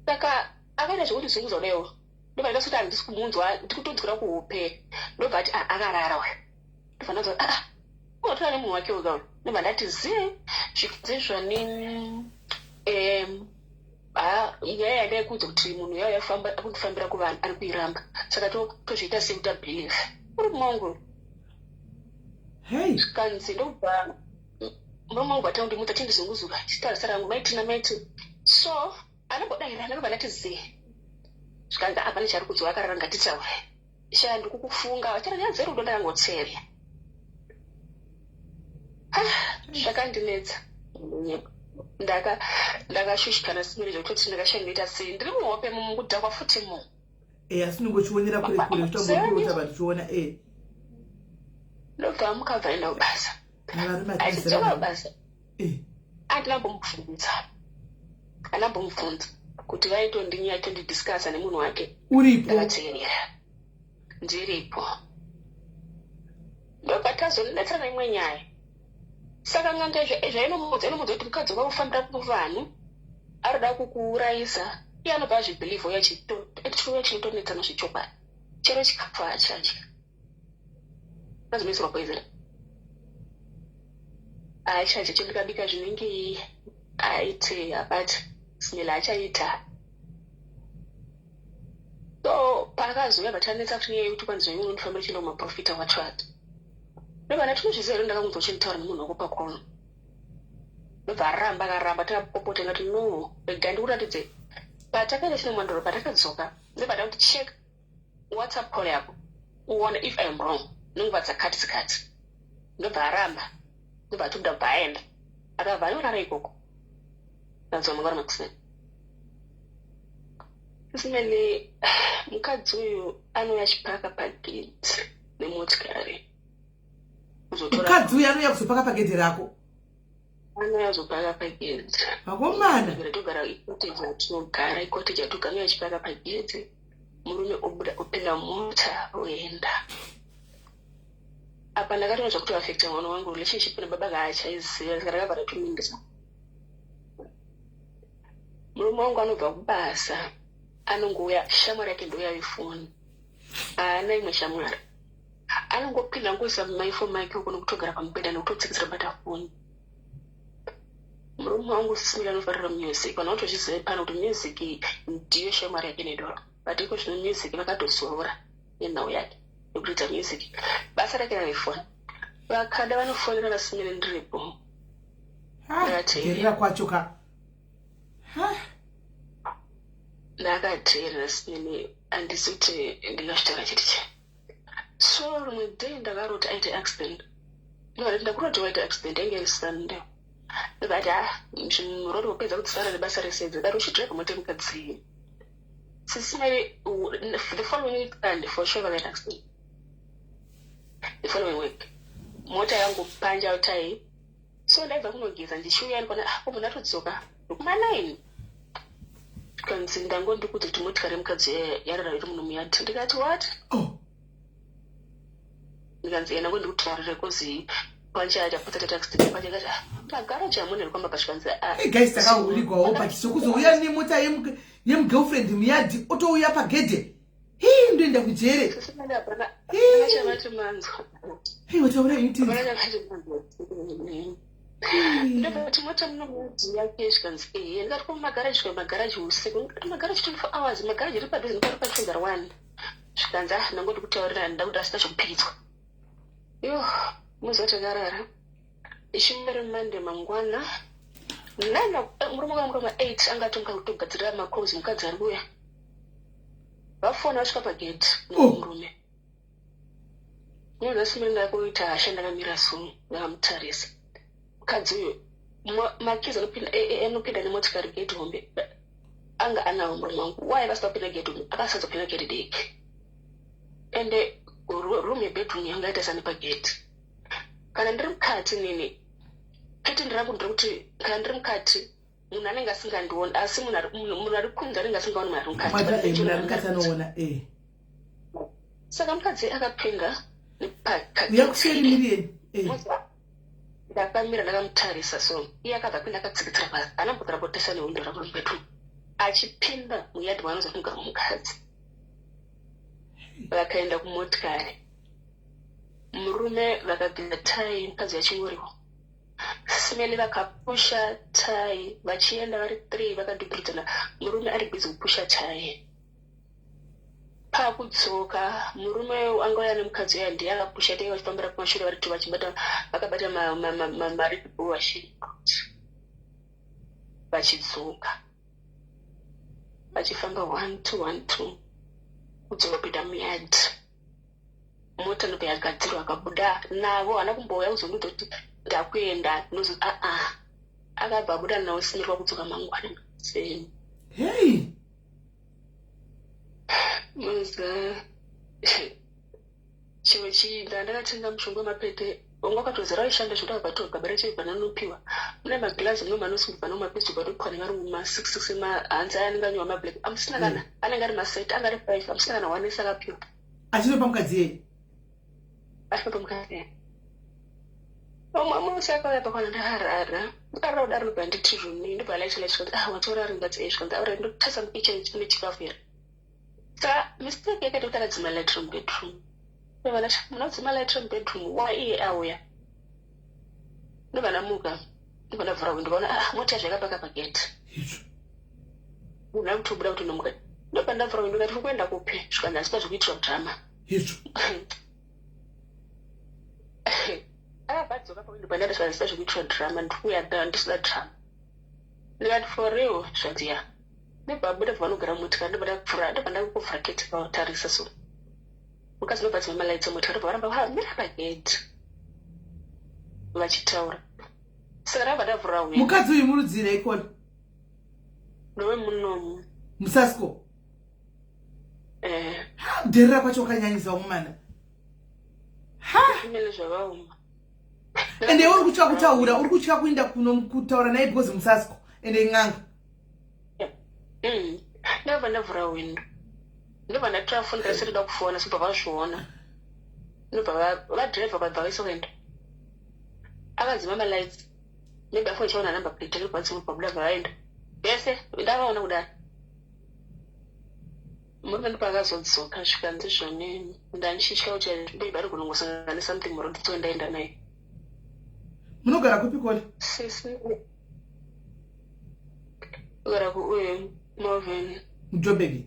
Saka akaita zvekundizunguza kudaiwo, ndobva ndaita sekuti handisi kumunzwa, ndikutonzwira kuhope. Ndobva ati, "Ah, akarara uyu." Ndobva ndanzwa, "Ah, unotora nemunhu wake uyu." Kauyu ndobva ndati zi, zvikanzi zvoni nyaya yandaikuudza kuti munhu yauya akundifambira kuvanhu ari kuiramba, saka tozviita sei kuti abelieve uri mumangu? Zvikanzi, ndobva murume wangu atanga kundimutsa, chindizunguzuka, chitarisara rangu maitina maiti. So anobodayira, ndakabva ndati zi. Zvikanzi, "Hapana chaari kudzwa, akarara, ngatitaure sha, ndikukufunga." Vachara nyaya dzerudo, ndakangotseria. Ah, zvakandinetsa. Ndakashushikana simiri zvekutoti ndakashaya ndoita sei. Ndiri muhope, mukudhakwa futi mu. Asi unongochionera kure kure, zvitambokurota vanhu chiona e. Ndobva mukabva aenda kubasa. Varume. Achidzoka kubasa, andinambomubvunza, andambomubvunza kuti vaitondidiscussa nemunhu wake. Uripo? Ndakateerera ndiripo. Ndobva tazonetsana imwe nyaya. Saka n'anga zvainomuudza, inomuudza kuti mukadzi wakakufambira kuvanhu arikuda kukuurayisa. Iye anobva azvibelieva, uya chinotonetsana zvechokwadi, chero chikafu haachadya, azonoisirwa poison, haachadya. Chero ndikabika zvinenge aite abati smell achaita. So paakazouya patanetsa futi nyaya yekuti kwanzi zvainge unondifambira chienda kumaprofita wacho ati, ndobva ndati, "Unozviziva here, ndakakunzwa uchinditaura nemunhu wako pakono?" Ndobva aramba, akaramba, takapopota. Ndati, "No, rega ndikuratidze." Patakaenda chine mwandoro, patakadzoka, ndobva ndakuti, "Check WhatsApp call yako uone if I am wrong nenguva dzakati dzakati." Ndobva aramba, ndobva atobuda, bva aenda, akabva anorara ikoko. Ndadzoka mangwana makuseni simene, mukadzi uyu anouya achipaka pagate nemotikari kuzotora. Mukadzi uyu anouya kuzopaka pagedhe rako? Anouya kuzopaka pagate. Vakomana. Togara icottage yatinogara, icottage yatogara. Anouya achipaka pagate, murume obuda, opinda mumota, oenda. Apa ndakatoona zvakutoaffecta mwana wangu, relationship nababa kaachaiziva. Saka ndakabva ndatomindisa. Murume wangu anobva kubasa, anongouya, shamwari yake ndouya ifoni, haana imwe shamwari. Anongopinda, ngoisa maifoni make uko nokutogara pamubhedha nekutotsikitsira bata foni. Murume wangu simira anofarira music. Vanhu vanotozviziva pano kuti music ndiyo shamwari yake nedoro, but iko zvino music vakatozorora nenhau yake yekutoita music. Basa rake raifoni, vakada vanofonera vasimire ndiripo. Gerera kwacho ka. Ndakateerera simene, handisi kuti ndingazvitaura chiti chii. So rimwe day ndakarota aita accident. Ndikati, "Ndakurota waita accident." Yange iri Sunday. Ndikati, "Ha, murori wopedza kudzisara nebasa rese daro uchidhiraivha mota yemukadzi." Sisimari, the following week, and for sure vakaita accident the following week. Mota yangu panja tai. So ndaibva kunogeza, ndichiuya ndikaona, ah, ko munhu atodzoka kuma 9. Kanzi, "Ndangondikuudza kuti motikari yemukadzi yarara iri muno muyadhi." Ndikati, "What?" Oh. Ndikanzi, "Ena ngondikutaurire kozi panja tapota taita accident panja." Ndikati, "Ah, magaraji amuna iri kwamba?" Pasvikanzi, "Ah." Hey guys, takahuligwawo, but sokuzouya nemota yemugirlfriend muyadhi, otouya pagedhe, hii, ndoenda kujere. Hapana chavati manzwa. Hei, wataura inti. Hapana chavati manzwa. Ndobva mota muno muyadhi yake? Zvikanzi, "Ehe." Ndikati, "Ko magaraji?" Svika magaraji usiku. Ndikati, "Magaraji 24 hours, magaraji iri padhuze nepari pachigara one." Zvikanzi, "Ah, ndangoti kutaurira, ndakuti asina chokupikitswa." Yo, muzuva takarara ichimere Monday mangwana nana, murume wakamuka ma8, anga atomuka kutogadzirira macalls, mukadzi ari kuuya. Vafona, vasvika pagate nomurume. Unoziva, ndakuita hasha, ndakamira so, ndakamutarisa mukadzi uyu. Makeys anopinda nemotikari gate hombe anga anawo murume wangu. Why vasina kupinda gate hombe, akasadza kupinda gate diki? Ende room yebedroom yanga yaita sani pagate. Kana ndiri mukati nini, curtain rangu ndiri kuti kana ndiri mukati munhu anenge asingandioni, asi munhu ari kunze anenge asingaoni munhu ari mukati. Munhu ari mukati anoona e. Saka mukadzi akapinda. Uya kuseri miriyeni. Ndakamira ndakamutarisa. So iye akabva apinda, akatsikitsira pasi, anambogara potesa nehwindo rangu mubedroom, achipinda muyadhi maanoza kumugara mukadzi. Vakaenda kumotikari, murume vakabvisa tai, mukadzi achingoriwo simene. Vakapusha tai vachienda vari three, vakadhubhuridzana, murume ari busy kupusha tai. Pakudzoka, murume anga uya nemukadzi uya ndiye akapusha tai, vachifambira kumashure vari two, vachibata, vakabata maribu, vachidzoka vachifamba one two one two, kudzoka kupinda muyadhi. Mota ndobva yagadzirwa, akabuda navo. Haana kumbouya kuzondiudza kuti ndakuenda nozo aa. Akabva abuda nawo simirwa kudzoka mangwana seni. Hei. Muza chimwe chii ndandakatenga mushonga wemapete wanga wakatozara waishanda zvekuti akabva gaba racho ibva nanopiwa mune magirazi mune manosungwa nomapesi ukatopwa nevarungu ma6 6 emahanzi aya anenge anyorwa mablack amusina kana anenge ari maset anga ari 5 amusina kana one ese akapiwa. Achinopa mukadzi yei? Achinopa mukadzi yei. Umwe musi akauya pakwana ndakarara ndakarara kudaro ndobva nditi rumi ndobva laita laita zvikanzi ah watorara ndikati eh zvikanzi aura ndotarisa mukitchen mune chikafu here. Saka mistake yakaita kuti akadzima light remubedroom. Ndobva ndati munodzima light remubedroom why iye auya. Ndobva ndamuka ndobva ndavhura window vaona ah mota yacho yakapaka pagate. Munhu akutobuda kutonomuka. Ndobva ndavhura window ndikati uri kuenda kupi zvikanzi handisi kuda zvekuitirwa drama. Akabva adzoka pawindo pandanga zvikanzi handisi kuda zvekuitirwa drama ndikuuya ndisida drama. Ndikati for real zvikanzi ya. Ndobva abuda bva vanogara mumotikari ndobva ndavhura ndobva ndakuvhura gate vatarisa so. Mukadzi ndobva adzima malights emotikari ndobva varamba vamira pagate vachitaura. Saka ndakabva ndavhura window. Mukadzi uyu murudzii ikona? Ndowemunomu. Musasko? Eh. Ha, kudherera kwacho kwakanyanyisa wamumana. Ha! Zvimene zvakaoma. Ende uri kutya kutaura, uri kutya kuinda kuno kutaura naye because musasko ende in'anga. Ndabva ndavhura window. Ndobva ndatora foni ndasati ndoda kufona sobva vazviona. Ndobva vadriver vabva vaisa kuenda. Akadzima malights. Maybe afona ichaona number plate ndobva vadzima pabuda vaenda. Vese ndavaona kudaro. Murume ndopaakazodzoka zvikanzi zvoni ndandichitya kuti maybe ari kunongosangana nesomething muroad so ndaenda naye. Munogara kupi kole? Sisi kugara kuuye Morven. MuJoburg.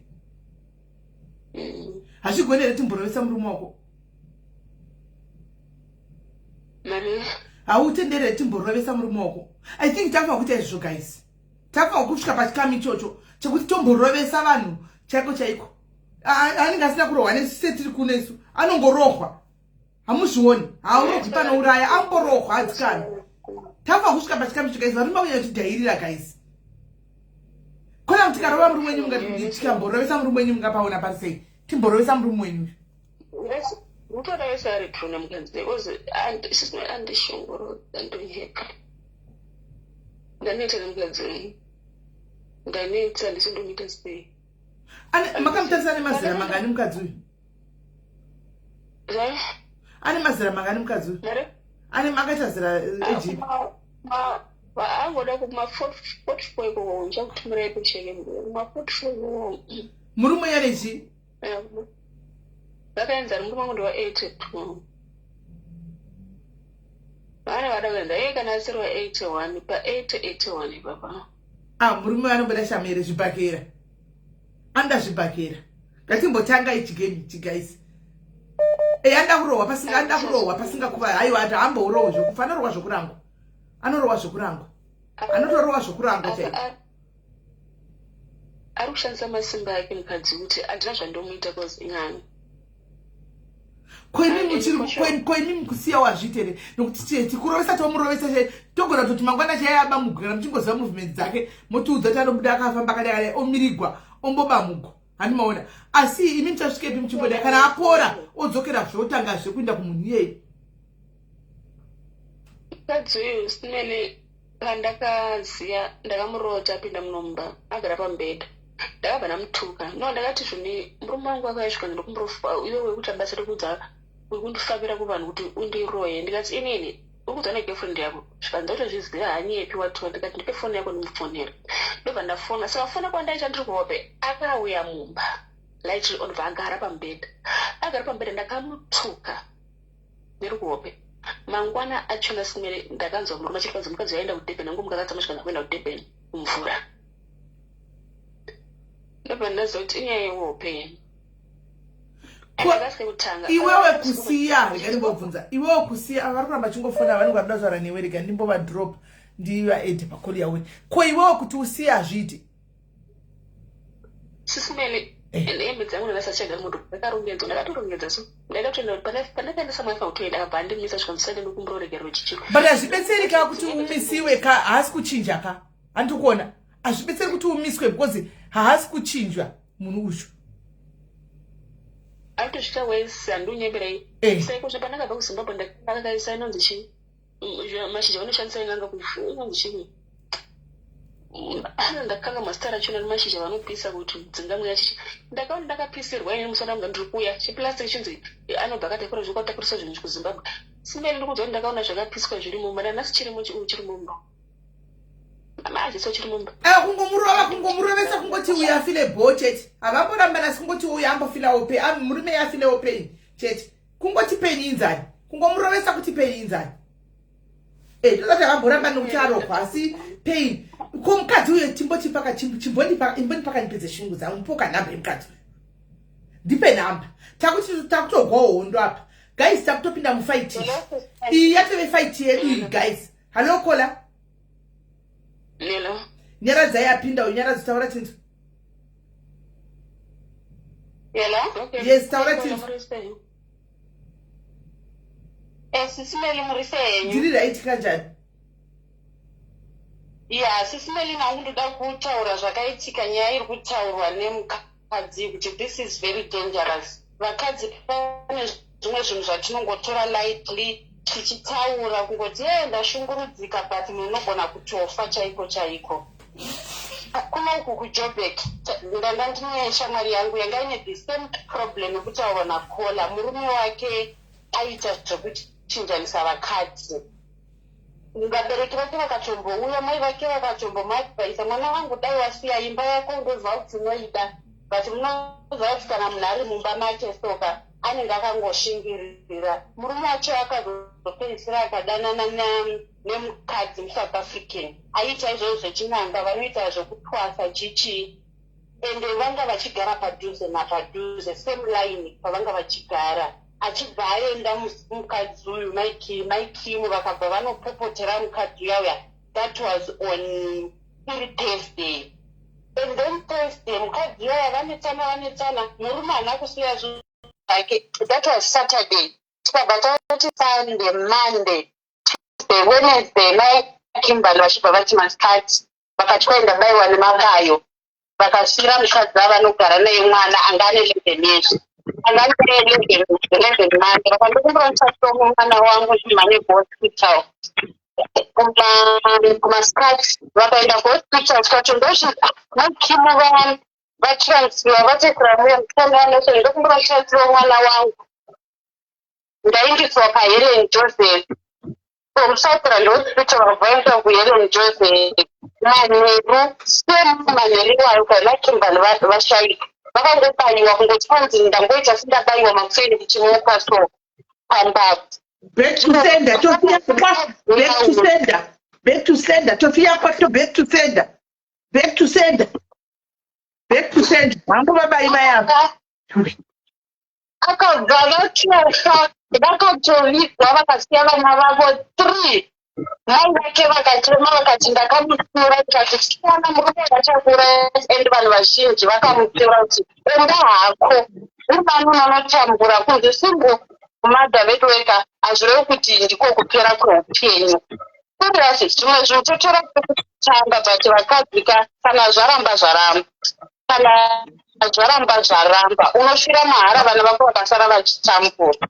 Hazvigoni here timborovesa murume wako? Mari? Hautendere here timborovesa murume wako? I think takufa kuita izvozvo guys. Takufa kusvika pachikamu ichocho chekuti tomborovesa vanhu chaiko chaiko. Anenge asina kurohwa nesu setiri kuno isu. Anongorohwa. Hamuzvioni. Haurohwi panouraya, amborohwa adzikana. Takufa kusvika pachikamu icho guys. Varume vauya vachidhairira guys. Kona kuti tikarova murume wenyu mungati tikamborovesa murume wenyu mungapaona pari sei? Timborovesa murume wenyu. Mutora wese ari true nemukadzi because sisi andishungurudza ndonyepa. Ndaneta nemukadzi uyu. Ndaneta handisi ndomuita sei. Makamutarisa nemazera mangani mukadzi uyu? Ane mazera mangani mukadzi uyu? Ane makaita zera ejipi? Angoda kuma 44 ikoko ndichakutumirai picture yake kuma 44 ikoko. Murume uyu ane chii? Vakaenzana murume wangu ndewa 82. Vana vada kuenda iye kana asiri wa 81 pa 80 81 ipapa. Ah, murume anomboda shamere zvibhakera. Anoda zvibhakera. Ngatimbotanga ichi game ichi guys. Eh, anoda kurohwa pasinga anoda kurohwa pasinga kuva haiwa ati amborohwa zvekufa anorohwa zvekurangwa. Anorohwa zvekurangwa. Anotorohwa zvekurangwa chaiko. Ari kushandisa masimba ake mukadzi kuti handina zvandomuita cause ing'anga. Ko imi muchiri ko imi mukusiya wazviita here nokuti tikurovesa tomurovesa chai togona kutoti mangwana chai aba mugo kana muchingoziva movement dzake motiudza kuti anobuda akafamba akadai akadai omirigwa omboba mugo handi maona asi imi muchasvikepi muchingodai kana apora odzokera zve otangazve kuenda kumunhu iyeye. Mukadzi uyu simene pandakaziya ndakamurota apinda munomba agara pamubhedha ndakabva ndamutuka no ndakati zvoni murume wangu akauya zvikanzi ndokumbofa iwe wekuita basa rekuudza wekundifambira kuvanhu kuti undiroye ndikati inini uri kuudza negirlfriend yako zvikanzi ndotozviziva hanyepi watiwa ndikati ndipe foni yako ndimufonere ndobva ndafona saka fona kwandaita ndiri kuhope akauya mumba light on bva agara pamubhedha agara pamubhedha ndakamutuka ndiri kuhope mangwana achona simere ndakanzwa murume achiti kwanzi mukadzi waenda kuDurban angu mukakatsamwa zvikanzi akuenda kuDurban kumvura ndobva ndaziva kuti inyaya yehope. Iwewe kusiya rega ndimbobvunza iwewe kusiya vari kuramba chingofona vanenge varikuda kutaura newe rega ndimbovadrop ndivaedhe pacall yawe ko iwewe kuti usiye hazviiti. Sisimele. And hembe dzangu ndakasachagara moto, ndakarongedzwa, ndakatorongedza. So ndaida kutoenda pandakaendesa mwana kutoenda, akabva andimisa, zvikanzi ndikumbura chichi. But hazvibetseri ka kuti umisiwe ka, haasi kuchinja ka. Handikuona, hazvibetseri kuti umiswe because haasi kuchinjwa munhu uyu. Atosvika wese, handiunyemberai. Saiko pandakabva kuZimbabwe, ndakakaisa inonzi chii, mashizha vanoshandisa in'anga, inonzi chii, ndakanga mazita rachona, nemashizha vanopisa kuti dzingamweya chichi. Ndakaona ndakapisirwa ini musana mga ndiri kuuya chiplastic chinzi anobva akatakura zvakatakurisa zvinhu kuZimbabwe. Simene ndikuudza kuti ndakaona zvakapiswa zviri mumba, nanhasi chirimo, chiri mumba, maziso chiri mumba. Kungomurova, kungomurovesa, kungoti uyu afile bho chete. Havamboramba nasi, kungoti uyu ambofilawo pain, murume afilewo pain chete. Kungoti pain inzani, kungomurovesa kuti pain inzani. Tozati havamboramba nokuti arohwa, asi pain ko mukadzi uyo timbotipaka, imbondipaka ndipedze shungu dzangu. Mupoka nhamba yemukadzi uyu, ndipe nhamba. Takuti takutogwawo hondo apa, guys, takutopinda mufight iyi, yatove fight yedu iyi, guys. Hallo, caller. Hello. Nyaradzai apinda uyu. Nyaradzi, taura tinzwa. Hello? Yes, taura tinzwa. Sisi Meli, muri sei? Ndiri right, kanjani? Ya, Sisi Meli, nangu ndoda kutaura zvakaitika, nyaya iri kutaurwa nemukadzi, kuti this is very dangerous. Vakadzi, pane zvimwe zvinhu zvatinongotora lightly, tichitaura kungoti, "E, ndashungurudzika," but munhu unogona kutofa chaiko chaiko. Kunoku kuJobek ndanga ndine shamwari yangu yanga ine the same problem yekutaurwa nacaller. Murume wake aita zvekuchinjanisa vakadzi. Vabereki vake vakatombouya, mai vake vakatombomuadvaisa, "Mwana wangu, dai wasiya imba yako, ndoziva kuti unoida." But munoziva kuti kana munhu ari mumba make soka, anenge akangoshingirira. Murume wacho akazopedzisira akadanana nemukadzi muSouth African aiita izvozvo zvechin'anga, vanoita zvekutwasa chichii, ende vanga vachigara padhuze napadhuze, same line pavanga vachigara. Achibva aenda mukadzi uyu, maikimu vakabva vanopopotera mukadzi uya uya. That was on iri Thursday, and then Thursday mukadzi uyaya vanetsana, vanetsana, murume haana kusiya zvinhu zvake. That was Saturday. Tikabva tati Sunday, Monday, Tuesday, Wednesday, maiKimberly vachibva vati masikati vakatwaenda bayiwa nemabayo, vakasiyira mukadzi avanogara naye mwana anga ane 11 years, anga ane 11 months. Vakandokumbira musasomo mwana wangu chimhanye kuhospital kumasikati. Vakaenda kuhospital, tikati ndozvi maikimu vatransfer, vatekura muya musikana wanoso, ndokumbira mutransfer mwana wangu, ndaindiswa paHelen Joseph from Southland Hospital. Vabvaendwa kuHelen Joseph manheru, same manheru iwayo kana Kimberly vashaika. Vakangobayiwa, kungoti kwanzi ndamboita sindabayiwa makuseni kuchimuka so pambabvu. Back to sender, tofia kwa, back to sender, back to sender, tofia kwato, back to sender, back to sender, back to sender. Hangu vabayi vayavo. Akabva vatofa, vakatovigwa, vakasiya vana vavo three. Mai vake vakachema, vakati, "Ndakamutsiura, tikati tichiona murume vachakura." And vanhu vazhinji vakamutsiura kuti, "Enda hako, uri mani unonotambura kunzi single mother veduweka, hazvirevi kuti ndiko kupera kweupenyu." Serious, zvimwe zvinhu totora kutamba, but vakadzi ka, kana zvaramba zvaramba, kana zvaramba zvaramba, unosvira mahara, vana vako vakasara vachitambura.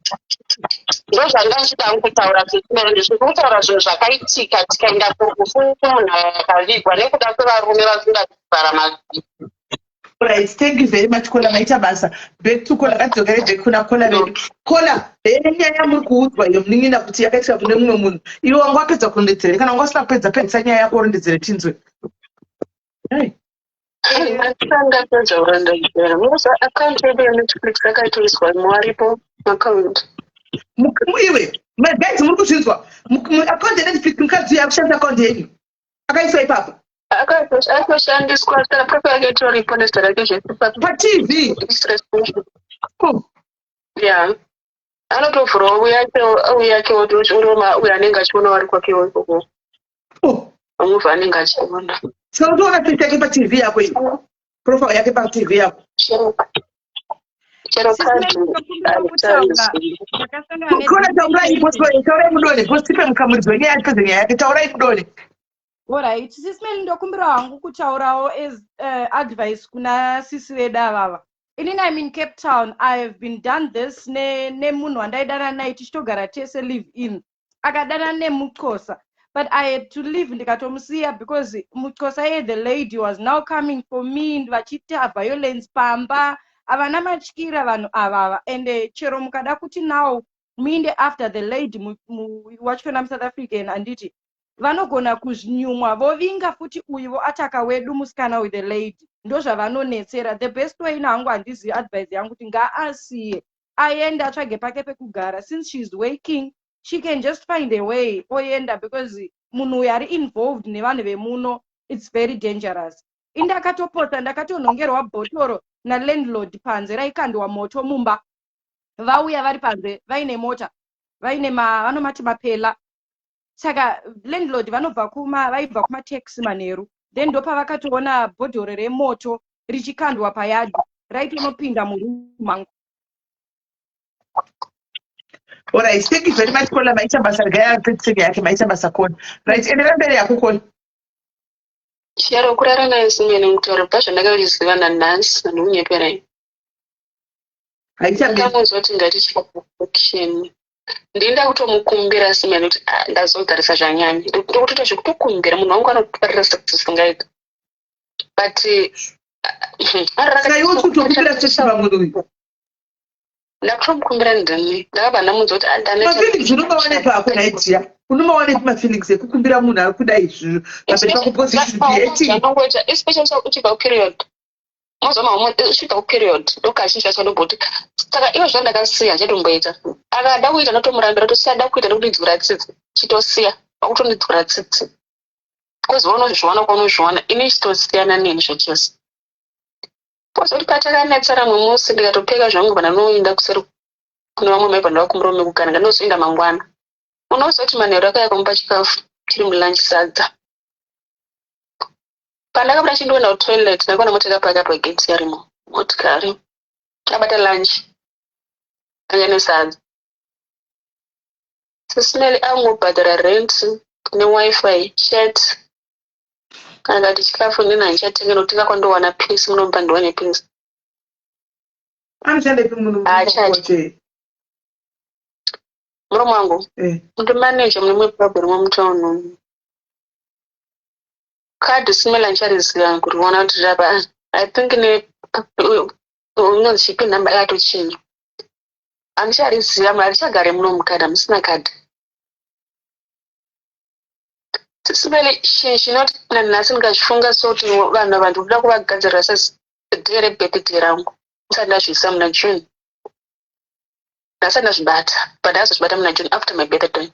Ndozvanga ndichida kutaura. Ndizviri kutaura zvinhu zvakaitika, tikaenda kurufu, munhu akavigwa nekuda kwevarume vasingavhara mazino. Right, thank you very much, caller. Maita basa. Back to caller. Ngatidzokere back kuna caller vedu. Caller, nyaya yamuri kuudzwa iyo, munin'ina, kuti yakaitika kune mumwe munhu, iwe wanga wapedza kurondedzere? Kana wanga usina kupedza, pedzisa nyaya yako, urondedzere tinzwe. Hey. Ndapedza kurondedzera. Musa akaunti yedu yeNetflix akaitoiswa mwaripo akaunti. Iwe maguys, muri kuzvinzwa? Akaunti yeNetflix, mukadzi uyu akushandisa akaunti yenyu, akaiswa ipapo. Akatoshandiswa, kana profile yake itoripo nezita rake zvese. PaTV? Oh. Ya, anotovhurawo uyake uyo anenge achiona wari kwakewo ikoko. Oh. Amuvha anenge achiona. Saka utoona face yake paTV yako iyo? Profile yake paTV yako. Chero Sisi kadhi. ndinokumbira kutaura, ndakasangana Kona, taurai, taurai mudone, posipe mukamuridzo wenyaya, tipedze nyaya yake. Taurai mudone. Alright, Sisi Meli, ndokumbira hangu kutaurawo as advice kuna sisi vedu avava. Inini I'm in Cape Town. I have been done this nemunhu wandaidana naye, tichitogara tese, live in, akadana nemuXhosa, but I had to leave, ndikatomusiya because muXhosa iye, the lady was now coming for me, vachiita violence pamba. Havana matyira vanhu avava, and chero mukada kuti now muinde after the lady wachona muSouth African, handiti vanogona kuzvinyumwa, vovinga futi uyu, voataka wedu musikana with the lady. Ndo zvavanonetsera. The best way nangu, handizivi, advice yangu kuti ngaasiye, aende atsvage pake pekugara. Since she is working, she can just find a way oenda, because munhu uyu ari involved nevanhu vemuno, it's very dangerous. Indakatopota, ndakatonhongerwa bhotoro nalandlord panze, raikandwa moto mumba, vauya vari panze vaine mota, vaine vanomati mapela. Saka landlord vanobva kuma, vaibva kumataxi manheru, then ndopavakatoona bhodhoro remoto richikandwa payadhi, raitonopinda murumu mangu. Alright, thank you very much, Kola. Maita basa, regai apedzise yake. Maita basa, Kola. Right, endera mberi yako, Kola. Chero kurara naye simene mutauro, bva zvandakariziva nanhasi, handikunyeperai. Haichamiri. Ndakamunzwa kuti ngatichiaction, ndinda kutomukumbira simene kuti, "Ah, ndazogarisa zvanyanya." Ndikutoita zvekutokumbira munhu wangu anokufarira sezisingaita, but Saka iwe uri kutokumbira sex pamunhu uyu? Ndakutomukumbira ndini, ndakabva ndamunzwa kuti, "Ah, ndaneta." Mafeelings unomawanepi ako naidziya? Unomawanepi mafeelings ekukumbira munhu ari kuda izvizvo pamberi pako? Because you should be hating. Zvanongoita, especially uchibva kuperiod, mazuva mamwe uchibva kuperiod, ndokazhinji kacho ndomboti, saka ivo zvandakasiya handichatomboita. Akada kuita ndotomurambira, tosiya. Ada kuita ndokundidzura tsitsi, chitosiya, wakutondidzura tsitsi, because waunozviwana kwaunozviwana, ini chitosiyana neni zvachose. Pozoti patakanetsana mumwe musi, ndikatopfeka zvangu, pandanoenda kuseri kune vamwe mai, pandava kumurume kugara, ndanozoenda mangwana. Unozoti manheru akauya kumupa chikafu chiri mulunch, sadza. Pandakabuda chindoenda kutoilet, ndakaona mota yakapaka pageti, yarimo motikari, abata lunch anga nesadza. Sisimeli angobhadhara rent neWi-Fi shirt. Kana kati chikafu nini handichatenga, nokutenga kwandowana peace, munomupa ndiwane peace. Anoshandepi munhu? Haachadi. Murume wangu ndimaneja mune mumwe pub rimwe mutauni. Kadhi simela handichariziva kuriona kuti rapa, I think ne unonzi chipi, nhamba yakatochinja, handichariziva. Harichagare muno mukadhi, hamusina kadhi. Sisimeli, chinhu chinoti nanhasi ndikazvifunga soti vanhu ava ndikuda kuvagadzirira seday rebirthday rangu, ndisati ndazviisa muna June, ndasati ndazvibata, but ndakazozvibata muna June after my birthday.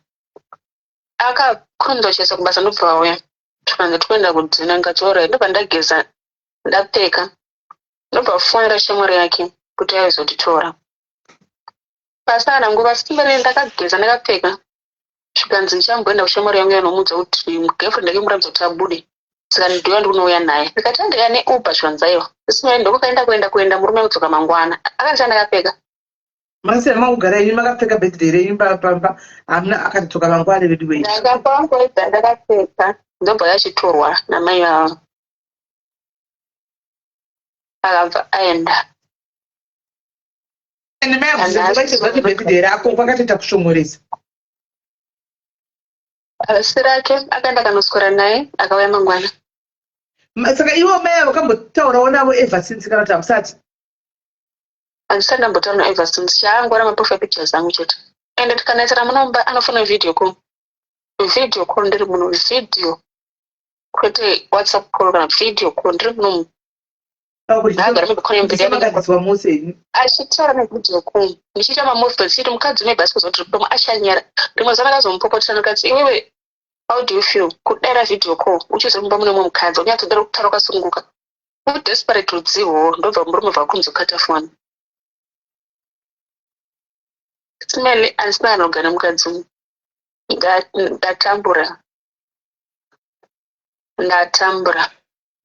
Akakurumidza kuchiisa kubasa, ndobva auya, tikanzi tikuenda kudhina. Ndikati alright. Ndobva ndageza, ndapfeka, ndobva fonera shamwari yake kuti aizotitora. Pasina nguva simbere, ndakageza, ndakapfeka, zvikanzi ndichamboenda kushamwari yangu yanomuudza kuti girlfriend yake muratidza kuti abude, saka ndiuya ndikunouya naye. Ndikati andika neUber. Zvikanzi aiwa, simbere. Ndokwakaenda kuenda kuenda, murume kudzoka mangwana, akandisiya ndakapfeka. Makasiyana, makugara inyu makapfeka birthday renyu pamba, hamuna, akatodzoka mangwana vedu wei. Ndakapangoedza ndakapfeka, ndobva yachitorwa namai vavo, akabva aenda. Ende mai akuti birthday rako kwakatoita kushomoresa. Asi rake akaenda akanoswera naye, akauya mangwana. Saka ivo mai avo vakambotaurawo navo ever since, kana kuti hamusati? Handisati ndambotaura na ever since. Chaangora maprofile pictures angu chete. Ende tikanetsera munomba, anofona video call, video call ndiri muno, video kwete WhatsApp call kana video call, ndiri munomu. Ndagara mibikona mberi yake. Makadziswa mose henyu. Achitaura nevideo call, ndichiita mamovements, chiti mukadzi une bhasi kuzoti rikutomo achanyara. Rimwe zuva ndakazomupopotera, ndikati, "Iwewe, how do you feel kudaira video call uchizi mumba mune mumwe mukadzi, unyatsodera kutaura wakasununguka?" Udesperate rudzivo. Ndobva murume bva kunzokata foni. Simeli, handisina kana kugara nemukadzi uyu. Ndatambura, ndatambura.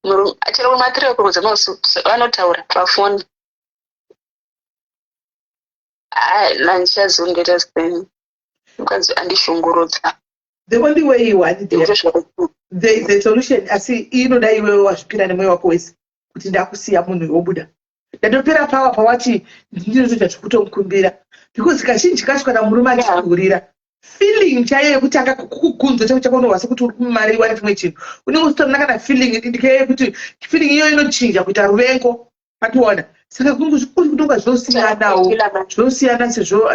Chero kuma 3 o'clock dzemausiku vanotaura pafoni. Ai, nandichazivi ndoita sei. Mukadzi andishungurudza. The only way you want it, Ndikutosvika there is a solution, asi inoda iwewe wazvipira nemwoyo wako wese kuti ndakusiya munhu, wobuda. Ndatopera pawa pawati ndinotoita zvekutomukumbira, because kazhinji kacho kana murume achikuhurira, feeling chaiyo yekutanga kukunzwa chako chako, unohwa sekuti uri kumariwa nechimwe chinhu. Unenge usitorina kana feeling yekuti feeling iyoyo inochinja kuita ruvengo pationa. Saka kuri kutonga zvinosiyanawo, zvinosiyana sezvo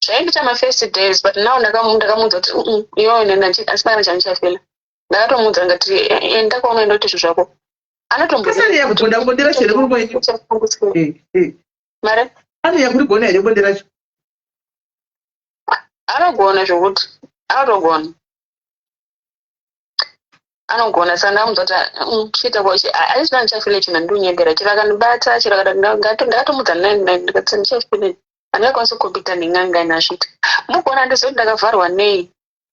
Zvaindiita mafirst days, but now ndakamuudza kuti, iwewe asina kana chandichafeela." Ndakatomuudza ngati, "Enda kwaunoenda, uite zvinhu zvako." Kasari yakugona bonde racho here murume wenyu? Mare. Anonyanya kurigona here bonde racho? Anogona zvokuti anotogona, anogona. Saka ndakamudza kuti, chiita aisina ndichafeele chinhu, handiunyembera. Chero akandibata, chero ndakatomudza 9:9, ndikati ndichafeele, handingakwanisi kucompeta nen'anga inazvita. Mugona handizivi kuti ndakavharwa nei.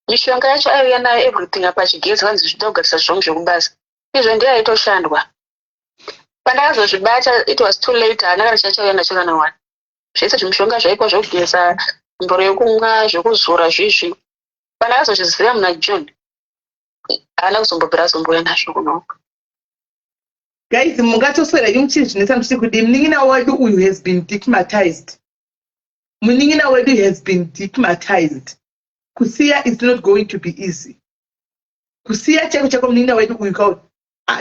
Mishonga yacho aiuya nayo, everything apa achigeza, vanzi zvichida kugadzisa zvangu zvekubasa. Izvo ndiye aitoshandwa. Pandakazozvibata, it was too late. Haana kana chachauya nacho kana one. Zvese zvimishonga zvaipa, zvokugeza, mboro yekumwa, zvekuzora, zvizvi, pandakazozviziva muna June, haana kuzombobvira azombouya nazvo kunoko. Guys, mungatoswera imi muchizvinetsa muchiti kudii. Munin'ina wedu uyu has been stigmatized. Munin'ina wedu has been stigmatized. Kusiya is not going to be easy. Kusiya chaiko chaiko munin'ina wedu uyu kauri,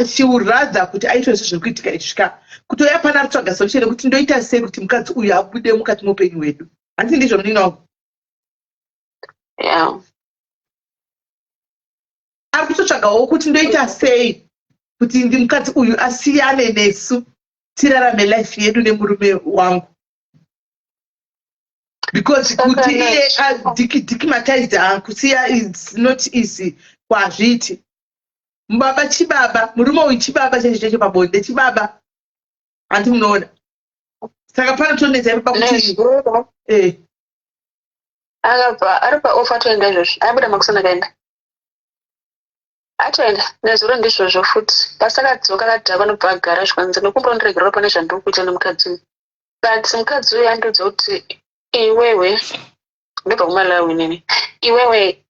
she would rather kuti aitwe zvo zviri kuitika izvi kutoya pana rutsvaga solution yekuti ndoita sei kuti mukadzi uyu abude mukati meupenyu hwedu. Handiti ndizvo, munin'ina wangu? Yeah. Ari kutotsvagawo kuti ndoita sei kuti ndi mukadzi uyu asiyane nesu, tirarame life yedu nemurume wangu, because kuti iye stigmatized, kusiya is not easy. Kwazviiti baba chibaba, murume uyu chibaba chaicho chaicho pabonde, chibaba. Handi munoona? Saka panotonetsa ipapa kuti Akabva ari paoff, atoenda izvozvi. Abuda makusana, akaenda, atoenda nezuro. Ndizvozvo futi, pasakadzoka akadhakwa, nobva agara. Zvikanzi, "Nokumbura undiregerera pane zvandiri kuita nemukadzi uyu." But mukadzi uyu andiudza kuti, "Iwewe, ndobva kuMalawi nini, iwewe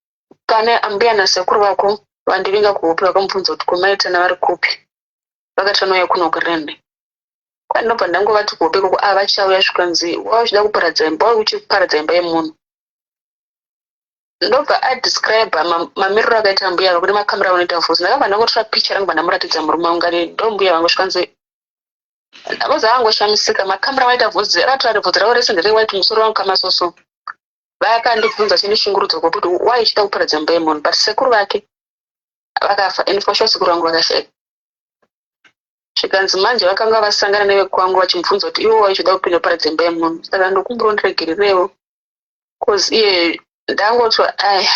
pane ambuya nasekuru vako vandivinga kuhope, vakamubvunza kuti kumaitana vari kupi, vakati vanouya kuno kurende." Kwandinobva ndangovati kuhope ikoko avachauya. Zvikanzi, "Wava uchida kuparadza imba, wava uchiparadza imba yemunhu." Ndobva adescribe mamiriro akaita mbuya ava kune makamera vanoita vhudzi. Ndakabva ndangotora picha rangu, bva ndamuratidza murume wangu, ngati ndo mbuya vangu. Zvikanzi, voza vangoshamisika, makamera vanoita vhudzi, akatora bvudzi ravo rese nderewhite, musoro wangu kamasoso. Vakandibvunza chindishungurudza kuti wai ichida kuparadza imba yemunhu, but sekuru vake vakafa, and for sure sekuru vangu vakashaika. Zvikanzi manje vakanga vasangana nevekwangu vachimubvunza kuti iwo waichida kupinda kuparadza imba yemunhu, saka ndokumbura undiregererewo, 'cause iye ndangoti aya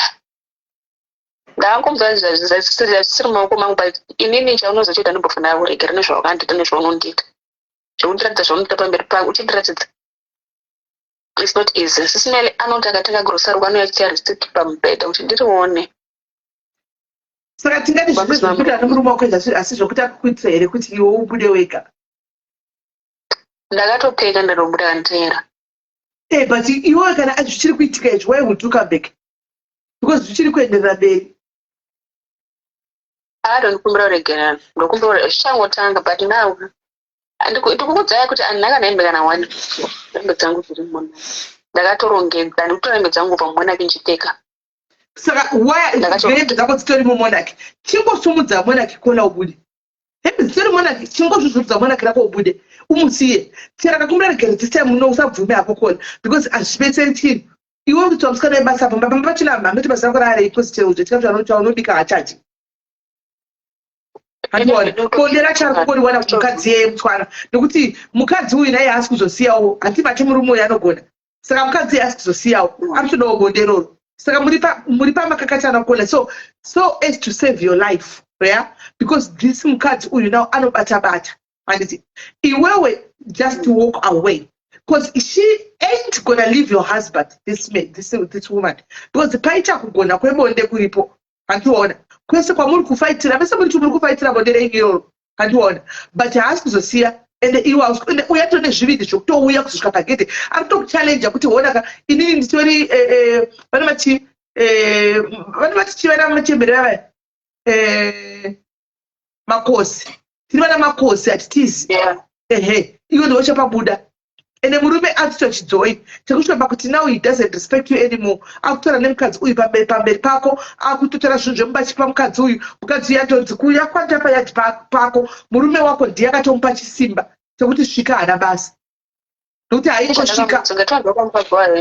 ndangomudza zvisiri mumaoko mangu, but inini chaunozochiita, ndimbofanira kuregera nezvawakandiita, nezvaunondiita, zvekundiratidza zvaunoita pamberi pangu uchindiratidza. It's not easy. Sis Melly anoti akatenga grocery, anouya achiita receipt pamubhedha kuti ndirione. Saka tingati zvese zvekuita nemurume wako asi zvokuti akukuitira here kuti iwe ubude wega? Ndakatopeka, ndatobuda kanditeera. But iwewe kana zvichiri kuitika izvi, why would you come back? Because zvichiri kuenderera mberi. Akatondikumbira kuregerana. Ndokumbira zvichangotanga, but now ndikukudzai kuti handina kana hembe kana one. Hembe dzangu dziri muna, ndakatorongedza, ndikutora hembe dzangu kubva mumonaki ndichipfeka. Saka hembe dzako dzitori mumonaki, chingosumudza monaki kona ubude. Hembe dzitori monaki, chingozvuzvurudza monaki rako ubude, umusiye. Chero akakumbira regero this time, uno usabvume hako kona, because hazvibetseri chinhu. Iwe kuti wamusikana webasa, pamba pamba pachina hameti basa rako raarei? Because chero chikafu chaunobika hachachi handiona. Bonde racho ari kungoriwana kumukadzi yeye mutswana, nekuti mukadzi uyu naye haasi kuzosiyawo. Handibati murume uyu anogona, saka mukadzi uyu haasi kuzosiyawo, ari kutodawo bonde iroro. Saka muri pamakakachana kona, so as to save your life, yeah, because this mukadzi uyu now anobata bata. Handiti iwewe just walk away, because she ain't gonna leave your husband, this, man, this woman, because paita kugona kwebonde kuripo. Handiona Kwese kwamuri kufaitira, vese muri muri kufaitira bonde renyu iroro, handiona, but haasi kuzosiya. Ende iwe ende uya tone zvivindi zvekutouya kuzosvika pagedhe, ari kutokuchallenja kuti honaka, inini nditori vane mati vane vati chivana machembere vavaya makosi, tiri vana makosi, hatitizi. Ehe, iwe ndiwe chapabuda. Ende murume akutochidzoi chekusvika pakuti now he doesn't respect you anymore. Akutora nemukadzi uyu pamberi pako, akutotora zvinhu zvemumba achipa mukadzi uyu. Mukadzi uyu atonzi kuuya kwanda payadhi pako. Murume wako ndiye akatomupa chisimba chekuti svika, haana basa nokuti haingosvika.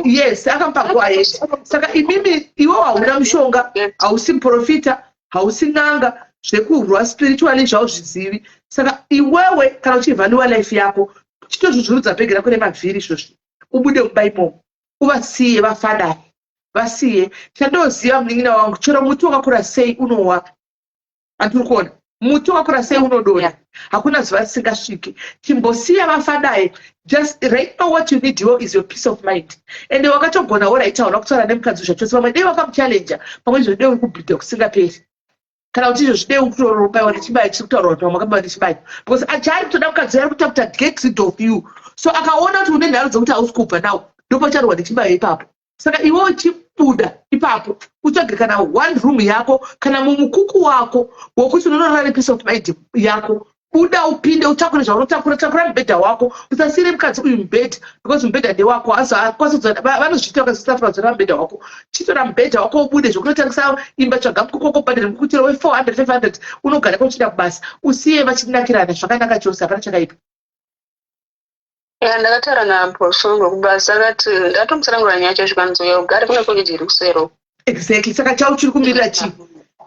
Yes, akamupa go ahead. Saka imimi, iwe hauna mushonga, hausi muprofita, hausi n'anga, zvekurwa spiritually zvauzvizivi. Saka iwewe kana uchivhaluwa life yako, chitozvuzvurudza bhegi rako remavhiri izvozvi, ubude mumba imomo, uvasiye vafadai, vasiye. Chandoziva, munin'ina wangu, chero muti wakakura sei unowa. Handiri kuona muti wakakura sei unodonha. Hakuna zuva risingasviki. Chimbosiya vafadai. Just right now, what you need iwo is your peace of mind. Ende wakatogona, alright, hauna kutaura nemukadzi zvachose. Pamwe dei wakamuchallenja, pamwe izvo dei uri kubhidha kusingaperi, kana kuti izvo zvidei kutorobaiwa nechibayo chiri kutaurwa kuti vamwe vakabaiwa nechibayo, because chaari kutoda mukadzi ari kuita kuti get rid of you. So akaona kuti une nharo dzekuti hausi kubva nawo, ndopacharwa nechibayo ipapo. Saka iwe uchibuda ipapo, utsvage kana one room yako kana mumukuku wako wokuti unonorara nepeace of mind yako. Buda, upinde, utakure zvaunotakura. Takura mubhedha wako, usasiyire mukadzi uyu mubhedha, because mubhedha ndewako. Vanozviita vakazosafura zora mubhedha wako. Chitora mubhedha wako ubude zvekutotangisa imba. Tsvaga mukuku wako, ubhadhare mukuku chero we400, 500, unogara kwauchida kubasa, usiye vachinakirana zvakanaka chose. Hapana chakaipa. Ya, ndakataura naposongo kubasa, akati ndatomutsanangura nyaya yacho, zvikanzi ugare kune college iri kusero. Exactly. Saka chau chiri kumirira chii?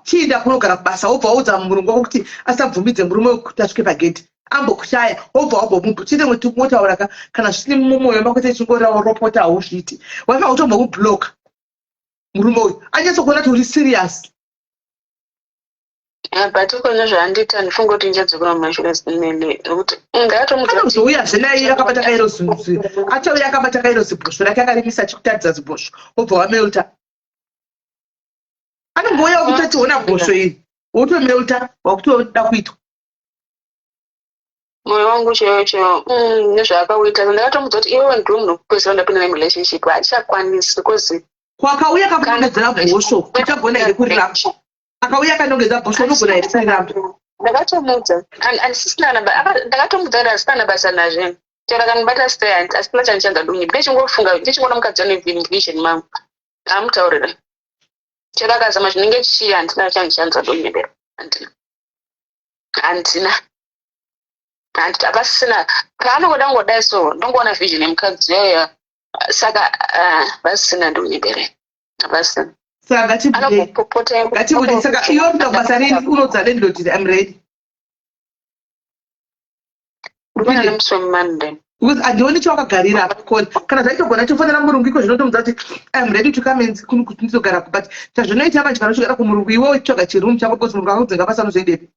Chiinda kunogara kubasa, wobva waudza murungu wako kuti asabvumidze murume kuti asvike pagedhi, ambokushaya, wobva wambomubu chine motaura ka. Kana zvisiri mumwoyo mako, techingorirawo ropota, hauzviiti. Waifa utombomubloka murume uyu, anyatsokuona kuti uri serious. But ukona zvaandiita, ndifunga kuti ndichadzokera mumashure zimene, nekuti ndakatomudza. Anozouyazve naye akabata kairo, achauya akabata kairo zibhosvo rake, akarimisa achikutaridza zibhosvo, wobva wamelta. Anongouya kutationa bhosvo iri, wotomelta, wakutoda kuitwa. Mwoyo wangu chaiwo chaiwo nezvaakauita. Ndakatomudza kuti iwewe ndiwe munhu wekupedzisira ndapinda nemurelationship, hatichakwanisi because Kwakauya kakunongedzera bhosvo, uchagona here kuriramba? Akauya akanongedza bhosvo, unogona here kuriramba? Ndakatomudza ndakatomudza kuti asina basa nazvo, chero akanibata sei, asina chandichanza dunyi. Ndichingofunga, ndichingoona mukadzi ane vision mangu, amutaurira chero akazama zvinenge chii, handina chandichanza dunyebera, handina, handina, hapasisina. Paanongoda ngodai so, ndongoona vision yemukadzi iyoyo. Saka vasina, ndiunyebere, hapasina. Saka ngatibude, ngatibude. Saka iwe kuita basa reni, unodza landlord, "I'm ready." Ndikuona nemusi weMonday. Because handioni chawakagarira apa kona. Kana zvaitogona, chofanira murungu iko zvinotomudza kuti "I'm ready to come and kuti ndizogara." But chazvinoita manje, kana uchigara kumurungu, iwe uchitsvaga chiroom chako, because murungu akakudzinga basa, unozoendepi?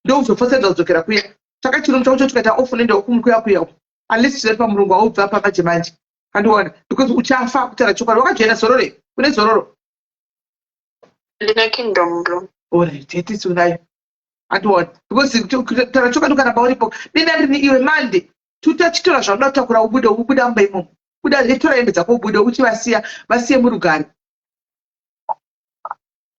Ndokuzofosedza kudzokera kuya. Tsvaka chiroom chako chochikaita off, unoendawo kumukuya kuya uko. At least chizati pamurungu haubva pamanje manje, handiona, because uchafa. Kutaura chokwadi, wakajoina Zororo, une Zororo? Ndine Kingdom Blue. Alright, hatisi unayo, handiona, because kutaura chokwadi, ukaramba uripo, denda rini iwe. Mande tuta, chitora zvaunoda kutakura, ubude, ubuda mumba imomo. Buda, tora hembe dzako ubude, uchivasiya, vasiye murugare.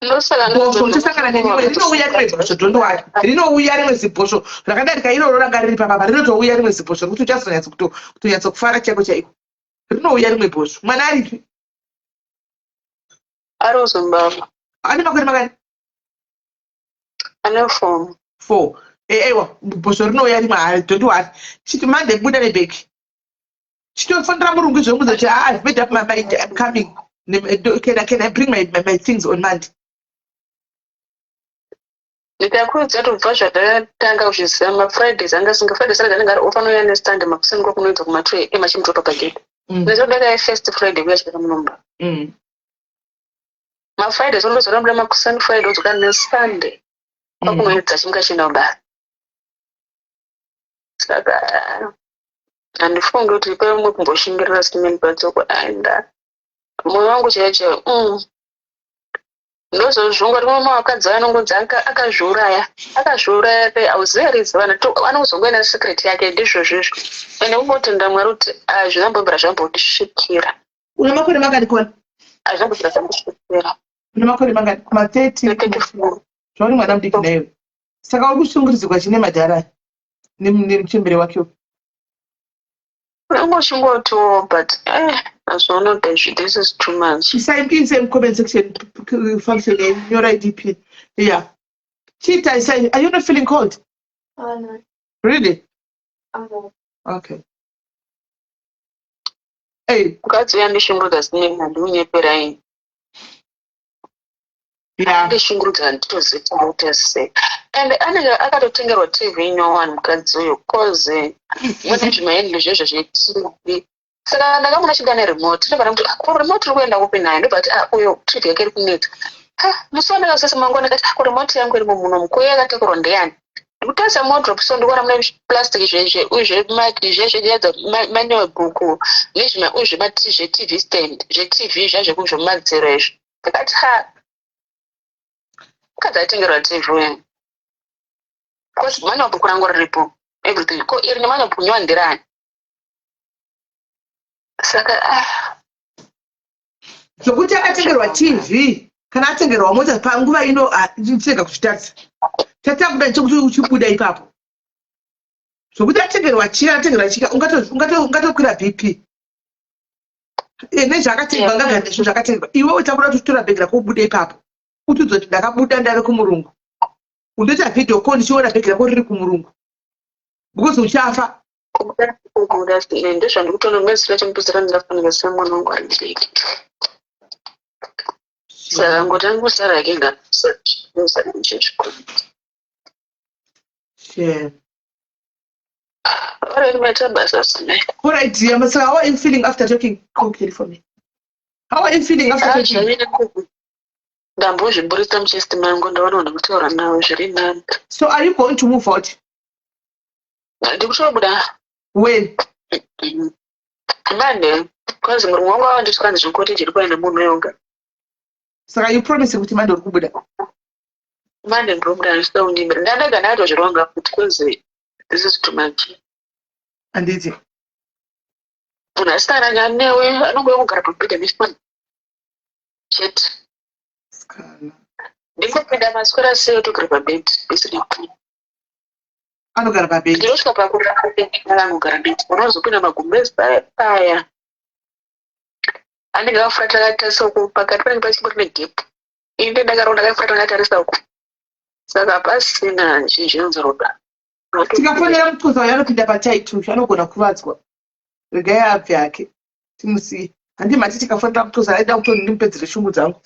Bhosvo uchasangana nerimwe rinouya, rimwe bhosvo, don't worry, rinouya rimwe zibhosvo rakadarika iroro ranga riri papapa. Rinotouya rimwe zibhosvo rekuti uchazonyatsa kutonyatsa kufara chaiko chaiko. Rinouya rimwe bhosvo. Mwana aripi? Ari kuZimbabwe. Ane makore makani? Ane 4. 4. Aiwa, bhosvo rinouya rimwe hari, don't worry. Chiti Mande buda nebhegi, chitofanira murungu izvomudza kuti, "Ah, I've made up my mind, I'm coming. Can I bring my things on Monday?" Ndikakuudza kuti kubva zvatatanga kuzviziva, maFridays anga asinga, Friday, Saturday anenge ari off. Anouya neSunday makuseni, kwakunoedza kuma2 am, achimutopa pagate. Ndozodaka first Friday kuya chipeka munomba. MaFridays unozorambira makuseni Friday, odzoka neSunday kwakunoedza, chimuka chienda kubasa. Saka handifungi kuti pamwe kumboshingirira simeni padzoko aenda. Mwoyo wangu chaiyo chaiyo. Ndozozvunga rimwe mavakadzi vanongonzi akazviuraya, akazviuraya pe auziva vana anozongoenda secret yake. Ndizvozvizvo, ende kungotenda Mwari kuti hazvinambobvira zvambondisvikira. Une makore mangani kona? Hazvinambobvira zvambondisvikira. Une makore mangani? Kuma 30? 34. Zvauri mwana mudiki naiwe, saka uri kushungurudzirwa chine madhara nemuchembere wake. Ungochingoti, but azvionoda izvi, this is too much. Isai mucomment section function yenyora idp. Yeah, chita isai. Are you not feeling cold? Oh, no. Really? I'm not. Okay, hey. Mukadzi uya ndishungurudza sinei, handiunyeperai. Ndishungurudza, handitozivi kuti sei, and anenge akatotengerwa TV nyowani mukadzi uyu, cause mune zvimaendlo zvezvo zveTV. Saka ndakamuona achida neremote, ndobva ndamuti, "Ko remote iri kuenda kupi nayo?" Ndobva ati, "Ah, uyo TV yake iri kunetsa." Ha, musi wandakazosesa mangwana ndakati, "Ko remote yangu irimo munomu, ko yakatekerwa ndeyani?" Ndikutarisa muwardrobe, so ndikuona mune plastic zvezvedza manotebook nezvima zveTV stand, zveTV zvazvekuzvomadziro izvi. Ndakati, "Ha, mukadzi aitengerwa TV uyu, because manotebook rangu riripo, everything. Ko iri nemanotebook nyowani nderani?" Saka ah. Zvokuti akatengerwa TV kana atengerwa mota panguva ino, chirega kuzvitarisa. Chatakuda chekuti uchibuda ipapo. Zvokuti atengerwa chii, atengerwa chika, ungatokwira BP nezvaakatengerwa. Ngagare nezvo zvakatengerwa. Iwe utakuda kuti uchitora bhegi rako ubude ipapo, utiudze kuti ndakabuda, ndave kumurungu. Undoita video call ndichiona bhegi rako riri kumurungu, because uchafa. Kubuda ndozvandikutoona mezira chimupedzera, ndingafanira semwana wangu ari mudiki, saka ngoti angosara ake ngazvikuru. Shame. Alright, maita basa, Sinai. All right, dear. So how are you feeling after talking? Okay, for me. How are you feeling after talking? Ndambozviburitsa muchest mangu, ndaona vanhu kutaura navo zviri nani. So are you going to move out? Ndikutobuda. When? Monday, because murume wangu avanditi zvikuti ndiri kuenda nemunhu yonga. Saka you promise kuti Monday uri kubuda? Monday ndinobuda, handisida kundimbira. Ndandega ndatozvironga futi, cause this is too much. Handiti? Munhu asina kana newe, anongouya kugara pamubhedha nefoni chete. Sikana. Ndingopinda maswera sei, otogara pabhedhi isina. Anogara pabhedhi? Ndinosvika pakurara anogara bhedhi. Unozopinda magumbezi paya paya, anenge akafurata akatarisa uku, pakati panenge pachimbori negap. Ini ndakaronda akafurata akatarisa uku, saka hapasina chinhu chinonzi roda. Tikafonera muxhosa uyo anopinda pataitu, anogona kuvadzwa. Regai abve hake, timusiye. Handi mati tikafonera muxhosa aida kutoni ndimupedzere shungu dzangu.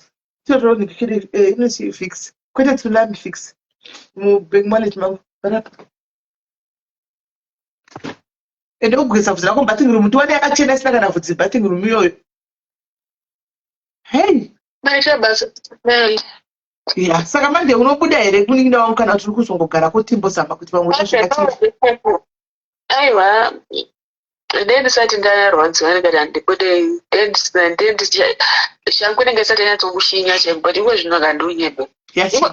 Inoti Vicks, kwete Tulami Vicks, mubank wallet mangu varapa. Ende ugeza bvudzi rako mubathing room, tiwane yakachena isina kana bvudzi bathing room iyoyo. Hei. Maita basa, Mel. Ya, saka manje unobuda here, munin'ina wangu, kana kuti uri kuzongogara kotimbozama kuti vamwe tasvika tiri? Aiwa, dei ndisati ndarwadziwa ndikati handibude, shangu inenge isati yanyatsokushinya chaiko, but iko zvino kandiunyebe.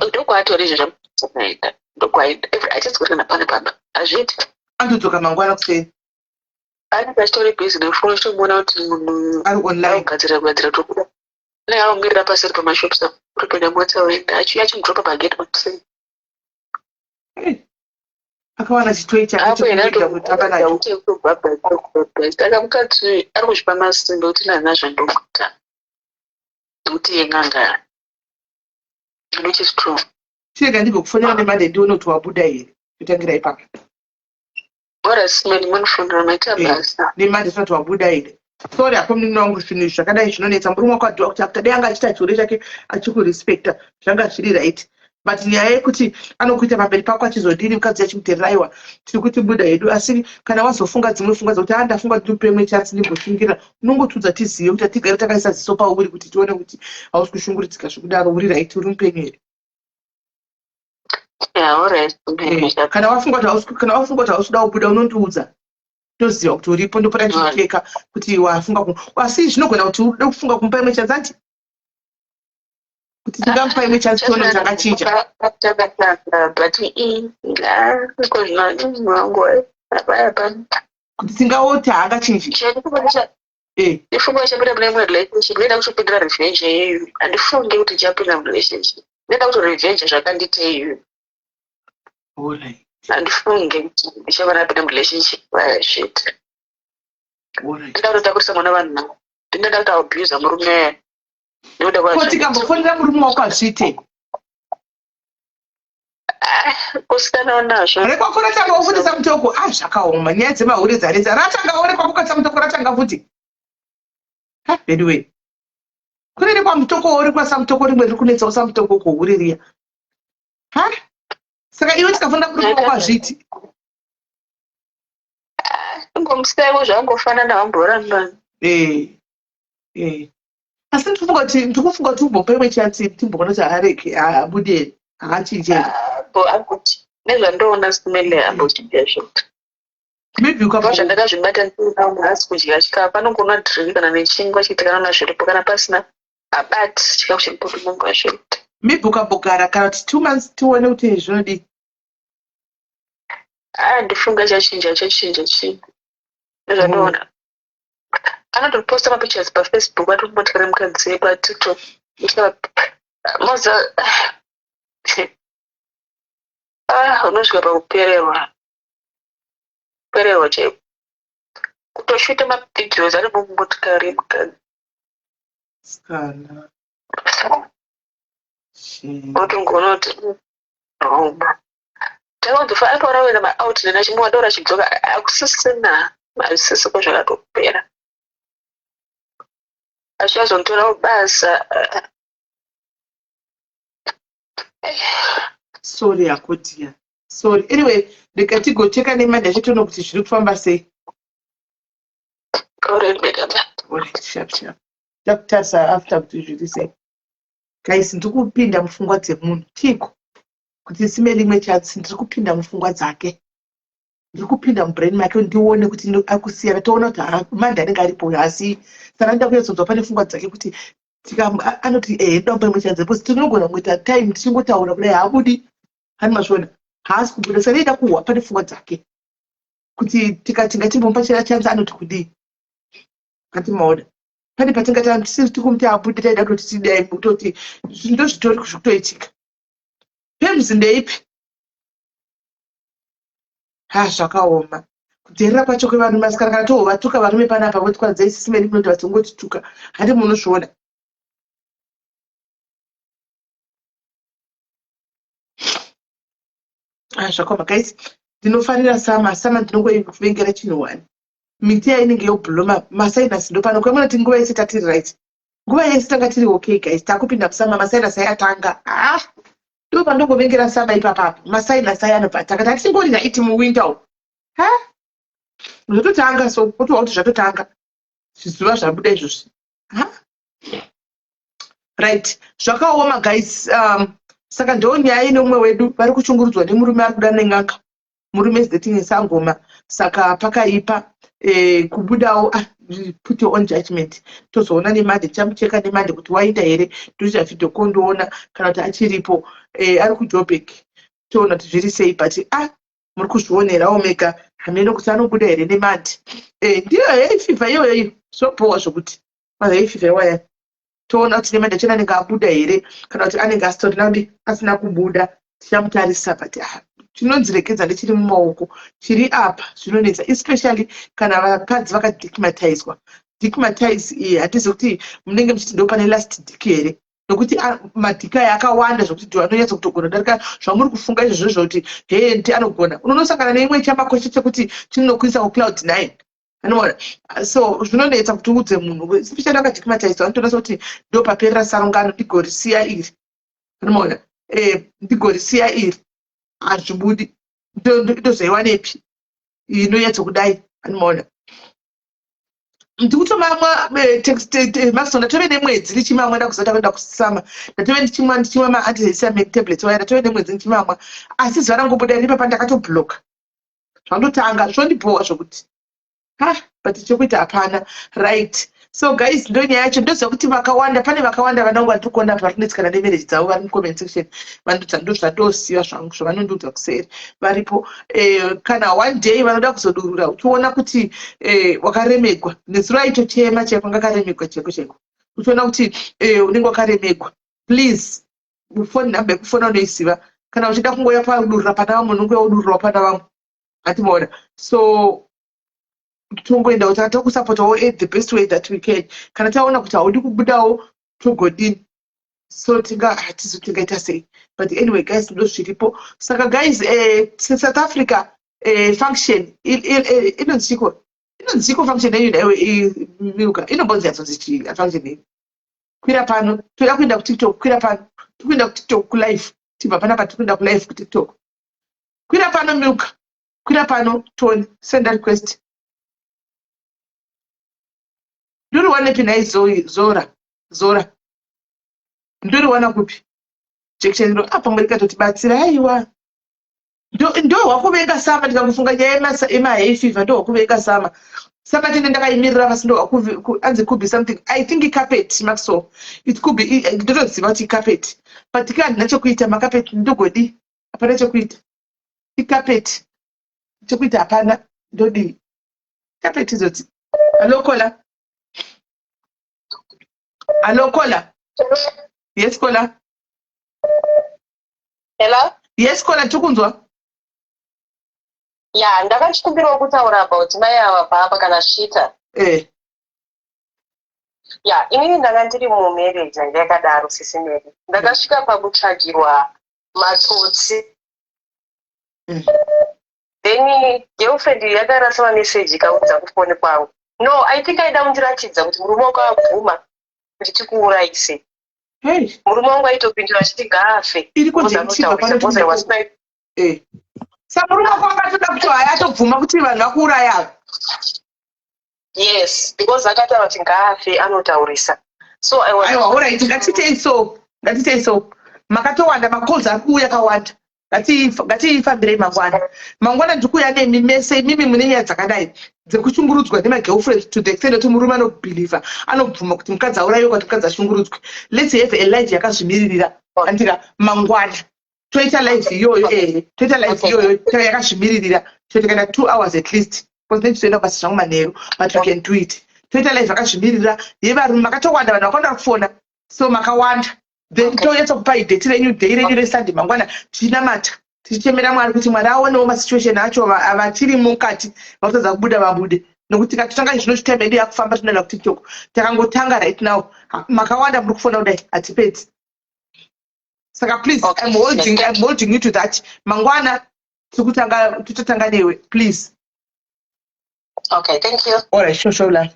Ndokwatori izvo zvamuaenda, ndokwaenda achidzi kuti kana pane pamba hazviiti. Andodzoka mangwana kuseni. Anenge achitori busy nefoni, chitomuona kuti munhu ari online. Kugadzira kugadzira tokuda, anenge akamirira paseri pamashops apo, kutopinda mota oenda, achiuya achimudropa pagate makuseni. Hey, akawana chitoi chake Apo ena chekuita kutamba nacho. Saka mukadzi ari kuzvipa masimba kuti nana zvandokuita nekuti yen'anga, which is true. Chirega ndimbokufonera neMonday, ndione kuti wabuda here, totangira ipapo. Orasmani, munofonera, maita basa. NeMonday tinoti wabuda here. Sorry apo, munin'ina wangu, zvinhu izvi zvakadai zvinonetsa. Murume wako adhiwa kuti akuti dai anga achiita chihure chake achikurespecta, zvanga zviri right, but nyaya yekuti anokuita pamberi pako achizodini, mukadzi achimuterera. Aiwa, tiri kuti buda hedu, asi kana wazofunga dzimwe pfungwa dzekuti a ndafunga kuti ndimupe imwe chance, ndimboshingirira, unongotudza tizive kuti atigare takaisa ziso pauri kuti tione kuti hausi kushungurudzika zvekudaro, uri right, uri mupenyu here. Yeah, alright. Kana wafunga kuti hausi kuda kubuda, unondiudza, toziva kuti uripo. Ndopota ndichicheka kuti wafunga asi zvinogona kuti ude kufunga kumupa imwe chance, anti. Kuti tingamupa imwe chance tione kuti angachinja. But iko wangu hapana. Kuti tingaoti haangachinji. Ndifunga chapinda mune imwe relationship, ndoida kutopindira revenge iyoyo. Handifungi kuti chapinda murelationship, ndoida kutorevenge zvakandiita iyoyo. Handifungi kuti ndichava napinda murelationship, shit. Ndinoda kutotakurisa mwana vanhu navo, ndinoda kuti abusa murume, ndoda. Ko tikambofonera murume wako, hazviite? Kusikana nazvo. Rekwako ratanga kufundisa mutoko. A, zvakaoma, nyaya dzemahure dzanetsa. Ratangawo rekwako kasamutoko, ratanga futi. Ha, anyway, kune rekwamutoko, rekwasamutoko rimwe riri kunetsawo samutoko kuhure riya. Ha, saka iwe tikafonera murume wako, hazviiti? Ingomusiyaiwo, zvangofanana, vamboramba. Asi ndikufunga kuti umbopa imwe chance, timboona kuti haareke, haabude, haachinje. Nezvandoona, simele ambochinja zvokuti Maybe Ngo zvandakazvibata, ndinoona haasi kudya chikafu, anongonwa drink kana nechingwa chete, kana zviripo, kana pasina habati chikafu chiripo, tinonga zvokuti. Maybe ukambogara kana kuti 2 months, tione kuti zvinodii. A, ndifunga chachinja, chachinja chii, nezvandoona anotoposta mapictures paFacebook atori motikari mukadzi, paTikTok moza. Ah, unosvika pakupererwa, pererwa chaiko, kutoshuta mavideos ari mumotikari yemukadzi. Sikana. Unotongoona kuti roma takanzofa apaona kuenda maout nena chimwe wadora chidzoka, hakusisina, hazvisisiko, zvakatopera, achazonditora basa. Sorry hako dear, sorry. Anyway, rega tigocheka nemandi achitoona kuti zviri kufamba sei. Alright, madam. Alright, sharp sharp, takutarisa after kuti zviri sei. Guys, ndiri kupinda mupfungwa dzemunhu chiko kuti sime rimwe chance. Ndiri kupinda mupfungwa dzake, ndiri kupinda mubrain make, ndione kuti akusiyana. Toona kuti mandi anenge aripo asi saka ndida kunyatsonzwa pane pfungwa dzake kuti anoti ehe, ndoda kupa imwe chance, because tinogona kungoita time tichingotaura kudai, haabudi. Hani mazviona, haasi kubuda, saka ndaida kuhwa pane pfungwa dzake kuti tikati ngatimbomupa chance, anoti kudii. Ati maona pane patingati tisiri tikumuti abude, taida kutoti tidai, kutoti ndozvitori zvikutoitika pemzi ndeipi. Ha, zvakaoma kudherera kwacho kwevarume asikana. Kana tohovatuka varume panapa, votikwanzai sisimeni, munoti vazongotituka, handi munozviona. Ah, zvakaoma guys. Ndinofarira summer. Summer ndinongoivengera chinhu one, miti yainenge yobloma, masinus ndopano kwemona ti nguva yese tatiri right, nguva yese tanga tiri okay. Guys, takupinda musummer, masinus ayatanga. Ah, ndo pandongovengera summer ipapapo, masinus aya anobva atanga. Tatingori right muwinter umu, ha, zvatotanga, so kutova kuti zvatotanga, zvizuva zvabuda izvozvi. Ha, right, zvakaoma guys. Saka ndo nyaya ine umwe wedu vari kushungurudzwa nemurume ari kuda nen'anga. Murume is dating sangoma, saka pakaipa. Kubudawo, ah, put your own judgment. Tozoona nemande, tichamucheka nemande kuti waenda here, toita video call ndoona kana kuti achiripo. Ari kuJobek, toona kuti zviri sei. But ah, muri kuzvionerawo mega, hameno kuti anobuda here nemande. Ndiyo hay fever iyoyo iyo, zvobowa zvokuti mahay fever iwaya. Toona kuti nemande achona anenge abuda here kana kuti anenge asitorina, asina kubuda, tichamutarisa. But ah, chinonzi regedza ndechiri mumaoko chiri apa, zvinonetsa, especially kana vakadzi vakadicmatizwa. Dicmatize iyi, hatizi kuti munenge muchiti ndo pane last dick here, nokuti madhiki aya akawanda zvokuti ndo anonyatsa kutogona kudarika zvamuri kufunga izvozvo, zvokuti hee, ndi anogona. Unonosangana neimwe chamakosha chekuti chinokuisa kucloud nine, anoona. So zvinonetsa kuti uudze munhu, especially akadicmatizwa, anotoonasa kuti ndo paperera sarungano, ndigorisiya iri, anoona, ndigorisiya iri, hazvibudi, ndozoiwanepi inonyatsokudai, anomaona. Ndikutomamwa maxon, ndatove nemwedzi ndichimamwa, ndakuzota kuenda kusummer, ndatove ndichimwa maantihistamine tablets waya, ndatove nemwedzi ndichimamwa, asi zuva rangobuda ripapa ndakatobloka, zvandotanga zvondibhowa zvokuti ha, but chekuita hapana. Right. So guys, ndo nyaya yacho. Ndoziva kuti vakawanda, pane vakawanda vanangu vandiri kuona vari kunetsekana nemarriage dzavo vari mucomment section. Vandiudza, ndo zvandosiva zvangu zvavanondiudza kuseri varipo. Kana one day vanoda kuzodurura, uchiona kuti wakaremegwa nezuro, aitochema chaiko, anga akaremegwa chaiko chaiko, uchiona kuti unenge wakaremegwa, please, phone number yekufona unoiziva. Kana uchida kungoya padurura pana vamwe, unongoya udururawo pana vamwe, hatimaona. So tongoendawo tokusapotawo the best way that we can. Kana taona kuti haudi kubudawo, togodini? So tinga hatizo tingaita sei? But anyway guys, ndo zviripo. Saka guys, South Africa function inonziko, inonziko function yenyu naiwe Milka? Inombonzi yatsonzi chii function yenyu? Kwira pano, toda kuenda kuTikTok. Kwira pano, tikuenda kuTikTok kulive. Tibva panapa, tikuenda kulive kuTikTok. Kwira pano Milka, kwira pano. Tony, send a request. Ndoriwanepi nhai? Zora, Zora, ndoriwana kupi jekisheni ro? Apa pamwe rikatotibatsira. Aiwa, ndohwakuvenga summer. Ndikangofunga nyaya yemahay fever, ndohwakuvenga summer. Summer tine ndakaimirira pasi. Anzi could be something, I think icarpet maxo, it could be. Ndotoziva kuti icarpet, but ka handina chekuita. Macarpet ndogodi, hapana chekuita. Icarpet, chekuita hapana. Ndodii? Carpet idzodzi. Hello caller, hello caller. Yes caller. Hello? Yes caller, tikunzwa. Ya, ndakachikumbirawo kutaura about mai ava papa kana zvichiita. Eh. Ya, inini ndanga ndiri mumarriage yanga yakadaro, Sisi Mary. Ndakasvika pakutsvagirwa matsotsi. Then girlfriend yakarasa mameseji, ikaudza kufoni kwangu. No, I think aida kundiratidza kuti murume wako abvuma kuti tikuurayise. Hey. Murume wangu aitopindura achiti ngaafe. Iri kunzi pano. Eh. Sa murume wako akatoda kuti haya, atobvuma kuti vanhu vakuuraya ava? Yes, because akataura kuti ngaafe, anotaurisa. So I was Aiwa, alright, ngatitei so, ngatitei so. Makatowanda, macalls ari kuuya akawanda. Ngatiifambirei mangwana. Mangwana ndiri kuuya nemi mese imimi mune nyaya dzakadai dzekushungurudzwa nemagirlfriend to the extent kuti murume anobhilivha, anobvuma kuti mukadzi aurayiwe, kuti mukadzi ashungurudzwe. Let's have a live yakazvimiririra, andika? Mangwana toita live iyoyo. Ehe, toita live iyoyo yakazvimiririra. Toita kana 2 hours at least, because nechitoenda kubasa zvangu manheru, but we can do it. Toita live yakazvimirira yevarume. Makatowanda, vanhu vakawanda kufona, so makawanda. Then tonyatsa kupai date renyu, day renyu reSunday mangwana, tichinamata, tichichemera Mwari kuti Mwari aonewo masituation acho. Vachiri mukati vakutadza kubuda, vabude, nokuti tikatotanga zvino, time yedu yakufamba, tinoenda kuTikTok. Takangotanga right now, makawanda muri kufona kudai, hatipedzi. Saka please, Okay. I'm holding you to that. Mangwana tikutanga, tototanga newe, please. Okay, thank you. Alright, sure, love.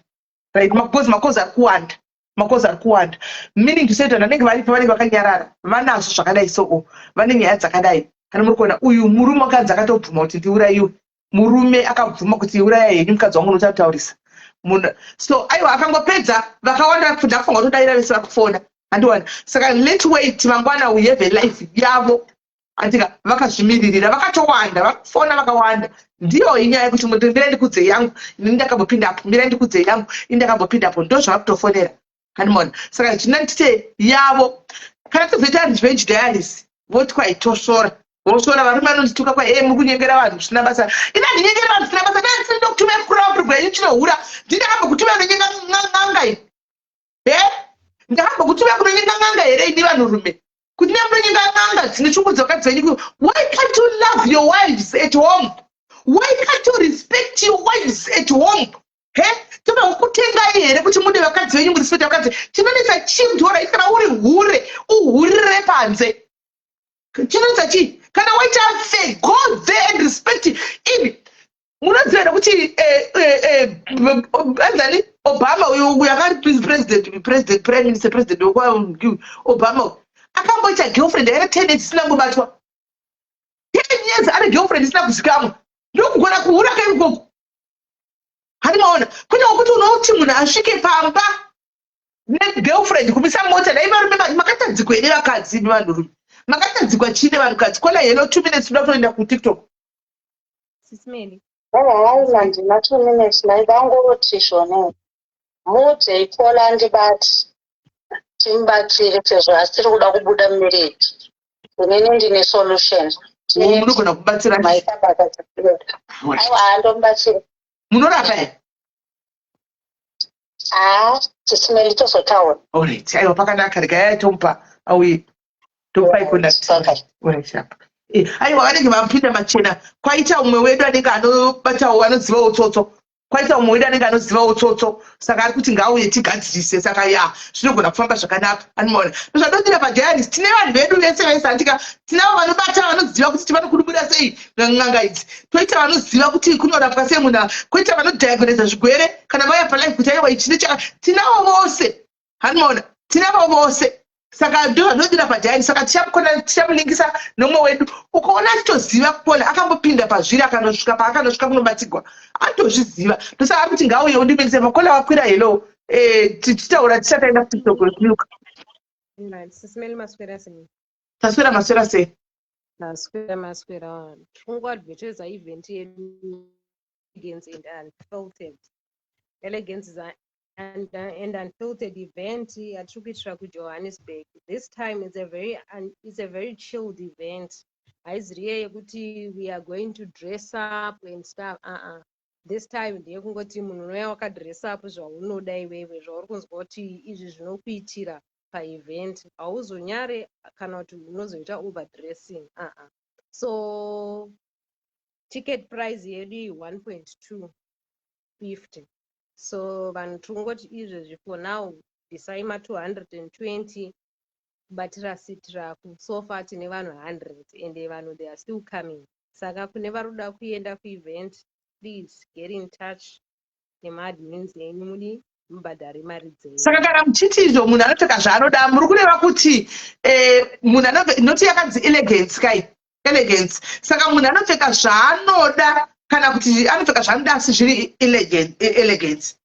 Right, because macalls ari kuwanda, macalls ari kuwanda, meaning to say kuti vanenge varipo vanenge vakanyarara, vanazvo zvakadai. Soo vane nyaya dzakadai. Kana muri kuona uyu murume wakanzi akatobvuma kuti ndiurayiwe, murume akabvuma kuti uraya henyu mukadzi wangu, unotautaurisa munhu. So aiwa, akangopedza, vakawanda ndakufanga kutodayira vese vakufona, handiwana. Saka let wait mangwana, we have a live yavo, andika? Vakazvimiririra, vakatowanda, vakufona vakawanda. Ndiyo inyaya yekuti munhu, mirai ndikudzei yangu, ini ndakambopindapo, mirai ndikudzei yangu, ini ndakambopindapo. Ndo zvavakutofonera, hanimona. Saka zvina ndite yavo. Kana tozoita revenge diaries, voti kwaitosvora, vosvora varume vanondituka kwa e muri kunyengera vanhu zvisina basa. Ini handinyengeri vanhu zvisina basa. Dai ndisiri ndokutumai kuraupurwa yenyu chinohura. Ndindakambokutumai unonyenga n'anga iyi e ndakambokutumai kunonyenga n'anga here ini, vanhurume, kuti nemunonyenga n'anga dzinochungudza vakadzi venyu? Why can't you love your wives at home? Why can't you respect your wives at home? He, toda kukutengai here kuti mude vakadzi venyu, murespect vakadzi? Chinonetsa chii kuti ora kana uri hure, uhurire panze? Chinonetsa chii? Kana waita fe, go there and respect ini. Munoziva here kuti anzani Obama uyu, uyu akari president, prime minister, president wekwa Obama, akamboita girlfriend yaita 10 years isina kubatwa? 10 years ane girlfriend isina kuzikamwa. Ndokugona kuhura kaikoko, hani maona? Kwete kuti unoti munhu asvike pamba negirlfriend, kumisa mota. Dai varume makatadzikwa here? Vakadzi nevanhurume makatadzikwa chii nevanhukadzi? Caller, hello, 2 minutes, toda kutoenda kuTikTok. Sisi Meli. Aiwa, handina 2 minutes, ndaida ngoti zvone. Muudzei Paul andibati, timubatsire sezvo asiri kuda kubuda mumarriage. Inini ndine solution. Munogona kubatsira? Maita basa. Aiwa, handomubatsira. Munorapa here? Haa, Sis Melly, tozotaura. Alright, aiwa, pakanaka. Regai tomupa auye, tomupai contact. Alright, apa aiwa, vanenge vapinda machena. Kwaita umwe wedu anenge anobatawo, anozivawo tsotso. Kwaita umwe wedu anenge anozivawo tsotso, saka ari kuti ngauye tigadzirise. Saka ya, zvinogona kufamba zvakanaka. Anomaona ndozvadodira padiaries. Tine vanhu vedu vese vese, andika tinavo vanobata, vanoziva kuti tivanokudubura sei n'anga idzi. Toita vanoziva kuti kunorapwa sei munhu, koita vanodiagnosa zvigwere kana vauya palive kuti aiwa, ichi nechaka. Tinavo vose, hanimaona, tinavo vose. Saka ndo zvanodira padiary. Saka tichamulingisa nomumwe wedu. Ukaona achitoziva kupola, akambopinda pazviri, akanosvika paakanosvika kunobatsirwa, atozviziva. Ndosaka ari kuti ngauye undiminise. Makola wakwira. Hello, tichitaura tisati taenda kuTikTok. Sis Melly, maswera sei? Taswera. Maswera sei? Maswera, maswera. Tiri kungoadvertisa event yedu, Elegance and Unfiltered, Elegance and Unfiltered event yatiri kuitira kuJohannesburg. This time it's a very chilled event. Haiziriye yekuti we are going to dress up and stuff. Uh-uh. This time ndeyekungoti munhu unouya wakadress up zvaunoda iwewe, zvauri kunzwa kuti izvi zvinokuitira paevent. Hauzonyare kana kuti unozoita overdressing, uh-uh. So ticket price yedu i1.2 50. So vanhu tirikungoti izvezvi, for now, bvisai ma220 kubatira seat rako. So far tine vanhu 100 ende vanhu, they are still coming. Saka kune vari kuda kuenda kuevent, please get in touch nemaadmins enyu, mudi mubhadhare mari dzenyu. Saka kana muchiti izvo munhu anopfeka zvaanoda, muri kureva kuti munhu noti yakanzi elegance kai, elegance. Saka munhu anopfeka zvaanoda kana kuti anopfeka zvaanoda asi zviri elegance?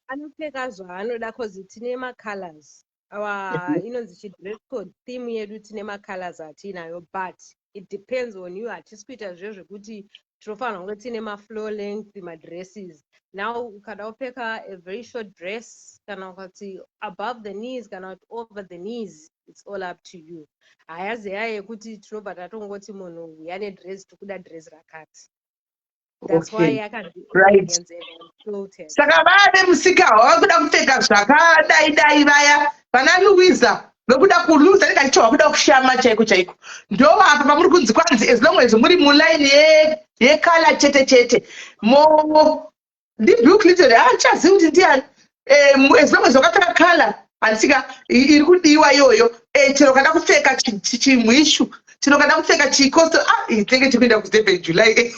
Anopfeka zvaanoda, cause tine macolors. Our inonzi chidress code theme yedu, tine macolors atiinayo, but it depends on you. Hatisi kuita zviyo zvekuti tinofanira kunge tine mafloor length madresses. Now ukada kupfeka a very short dress, kana ukati above the knees, kana kuti over the knees, it's all up to you. Hayazi yaya yekuti tinobva tatongoti munhu uya nedress, tikuda dress rakati. That's why yakanzi elegance and unfiltered. Saka vaya vemusika vakuda kupfeka zvakadai dai, vaya vana Louisa vekuda kuluza anenge achitohwa kuda kushama chaiko chaiko, ndovapa pamuri kunzi kwanzi as long as muri muline yecolour chete chete. Mo ndiBill Clinton, haachazivi kuti ndiani. As long as wakapfeka colour, handisika iri kudiwa iyoyo, chero kada kupfeka chimwishu, chero kada kupfeka chikosto. Ah, tinenge tikuenda kuDurban July.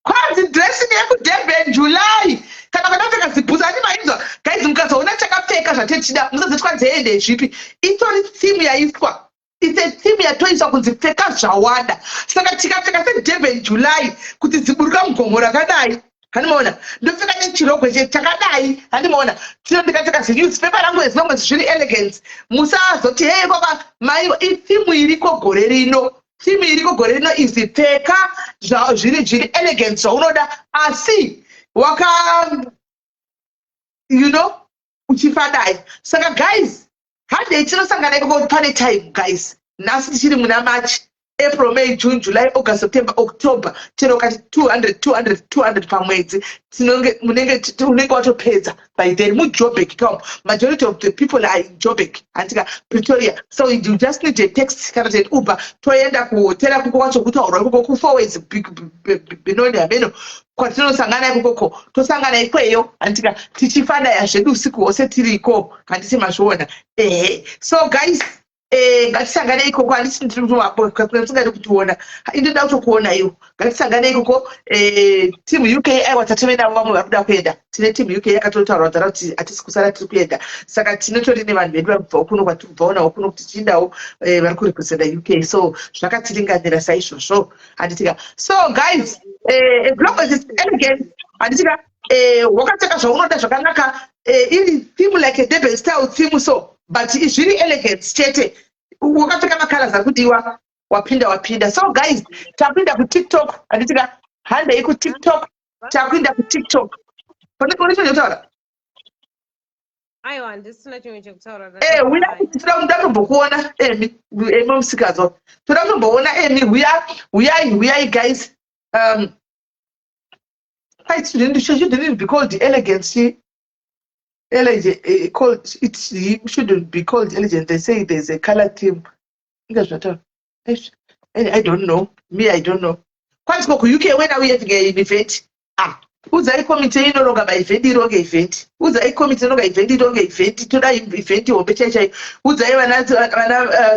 Kwanzi dressing yekuDurban July, kana kada kupfeka zibhutsu ani. Mainzwa guys? Mukazoona chakapfeka zvatechida, musazoti kwanzi ende zvipi. Itori theme yaiswa. It's a theme yatoiswa kunzi pfeka zvawada. Saka tikapfeka seDurban July, kuti ziburuka mugomo rakadai, handimaona, ndopfeka nechirogwe chakadai, handimaona, tino ndikapfeka zinewspaper rangu, as long as zviri elegance, musazoti hei kwaka maiwa. Itheme iriko gore rino. Theme iriko gore rino izi pfeka zviri elegance zvaunoda, asi waka uchifadai. Saka guys, handei tinosangana ikoko. Pane time guys. Nhasi tichiri muna March, April, May, June, July, August, September, October. Chero ukati 200, 200, 200 pamwedzi, tinonge unenge watopedza by then. MuJoburg come, majority of the people are in Joburg, handika, Pretoria. So you just need a taxi kana kuti an Uber, toenda kuhotera kuko kwacho kutaurwa ikoko kuFourways, Benoni, hameno kwatinosangana ikokoko. Tosangana ikweyo, handika, tichifadaya zvedu usiku hwose tiriko. Handiti mazviona? Ehe. So guys, ngatisangane ikoko. Handiti tingade kutiona? Indoda kutokuona iwo. Ngatisangane ikoko. Team UK, aiwa, tatove navo vamwe vari kuda kuenda. Tine team UK yakatotaura kudhara kuti hatisi kusara, tiri kuenda. Saka tinotori nevanhu vedu vari kubvawo kuno, kwatiri kubvawo navo kuno kuti tichiendawo, vari kurepresenta UK. So zvakatiringanira saizvozvo, handitika? So guys, as long as it's elegant, handitika, wakapfeka zvaunoda zvakanaka, iri theme like a Durban style theme, so but zviri elegance chete, wakapfeka macolors ari kudiwa, wapinda, wapinda. So guys, takuenda kuTikTok, handitika? Handei kuTikTok. Takuenda kuTikTok. Pane kutaura? Aiwa, handisina chimwe chekutaura. Uya, toda ndatombokuona, Emi, Emi musikazwa. Toda kutomboona Emi, uya, uyai, uyai guys. Right, shouldn't it be called elegance? Elegant, called it shouldn't be called elegant. They say there's a color theme. Inga zvataura. I don't know. Me, I don't know. Kwanzi ko ku-UK, when are we having an event? Ah, udzai komiti inoronga maevent ironge event. Udzai komiti inoronga event ironge event. Toda event hombe chai chai. Udzai vana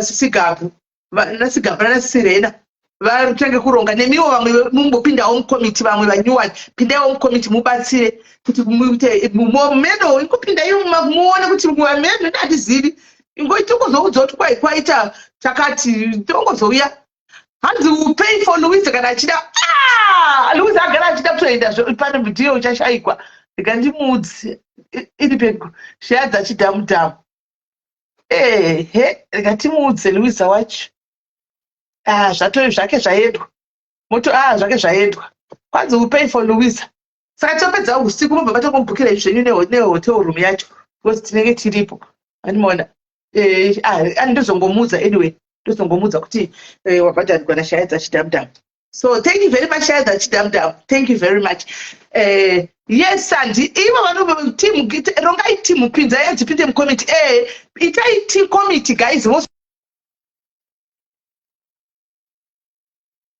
Sigapu, vana Sigapu nana Sirena vatange kuronga. Nemiwo vamwe mumbopindawo mukomiti, vamwe vanyuwani pindaiwo mukomiti mubatsire kuti muite meno ingopindai muone kuti meno hatizivi, tongozoudza kuti kwai kwaita chakati, tongozouya. Hanzi will pay for Louise kana achida. Ah, Louise agara achida kutoenda, pane ndiye uchashayikwa. Rega ndimuudze iri pedyo shaya dzachidhamudhamu. Ehe, rega timuudze Louise wacho. Ah, zvato zvake zvaendwa moto. Ah, zvake zvaendwa. Kwanzi will pay for Louisa. Saka topedza usiku, mobva matongomubhukira zvenyu nehotel room yacho because tinenge tiripo, andimaona. Ah, ndozongomuudza anyway, ndozongomuudza kuti wabhadharigwa nashaya dzachidhamudhamu. So thank you very much, shaya dzachidhamudhamu, thank you very much. Yes, Sandi, ivo vano team, rongai team, pinzai dzipinde mucommittee. Itai team committee, guys.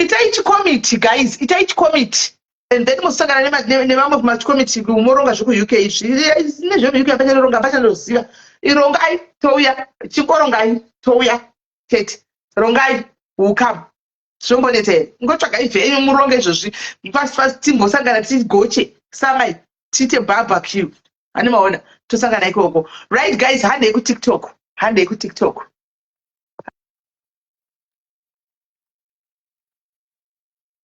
Itai chicommittee, guys, itai chicommittee and then mosangana nevamwe kumachicommittee, moronga zvekuUK izvi nezvemuUK. Pachanoronga, pachanoziva, irongai touya, chingorongai touya chete. Rongai, will come. Zvombonetsa here? Ngotsvagai venyu muronge izvozvi fast fast, timbosangana tigoche samai, tiite barbecue, hani maona, tosangana ikoko. Right guys, handei kuTikTok, handei kuTikTok.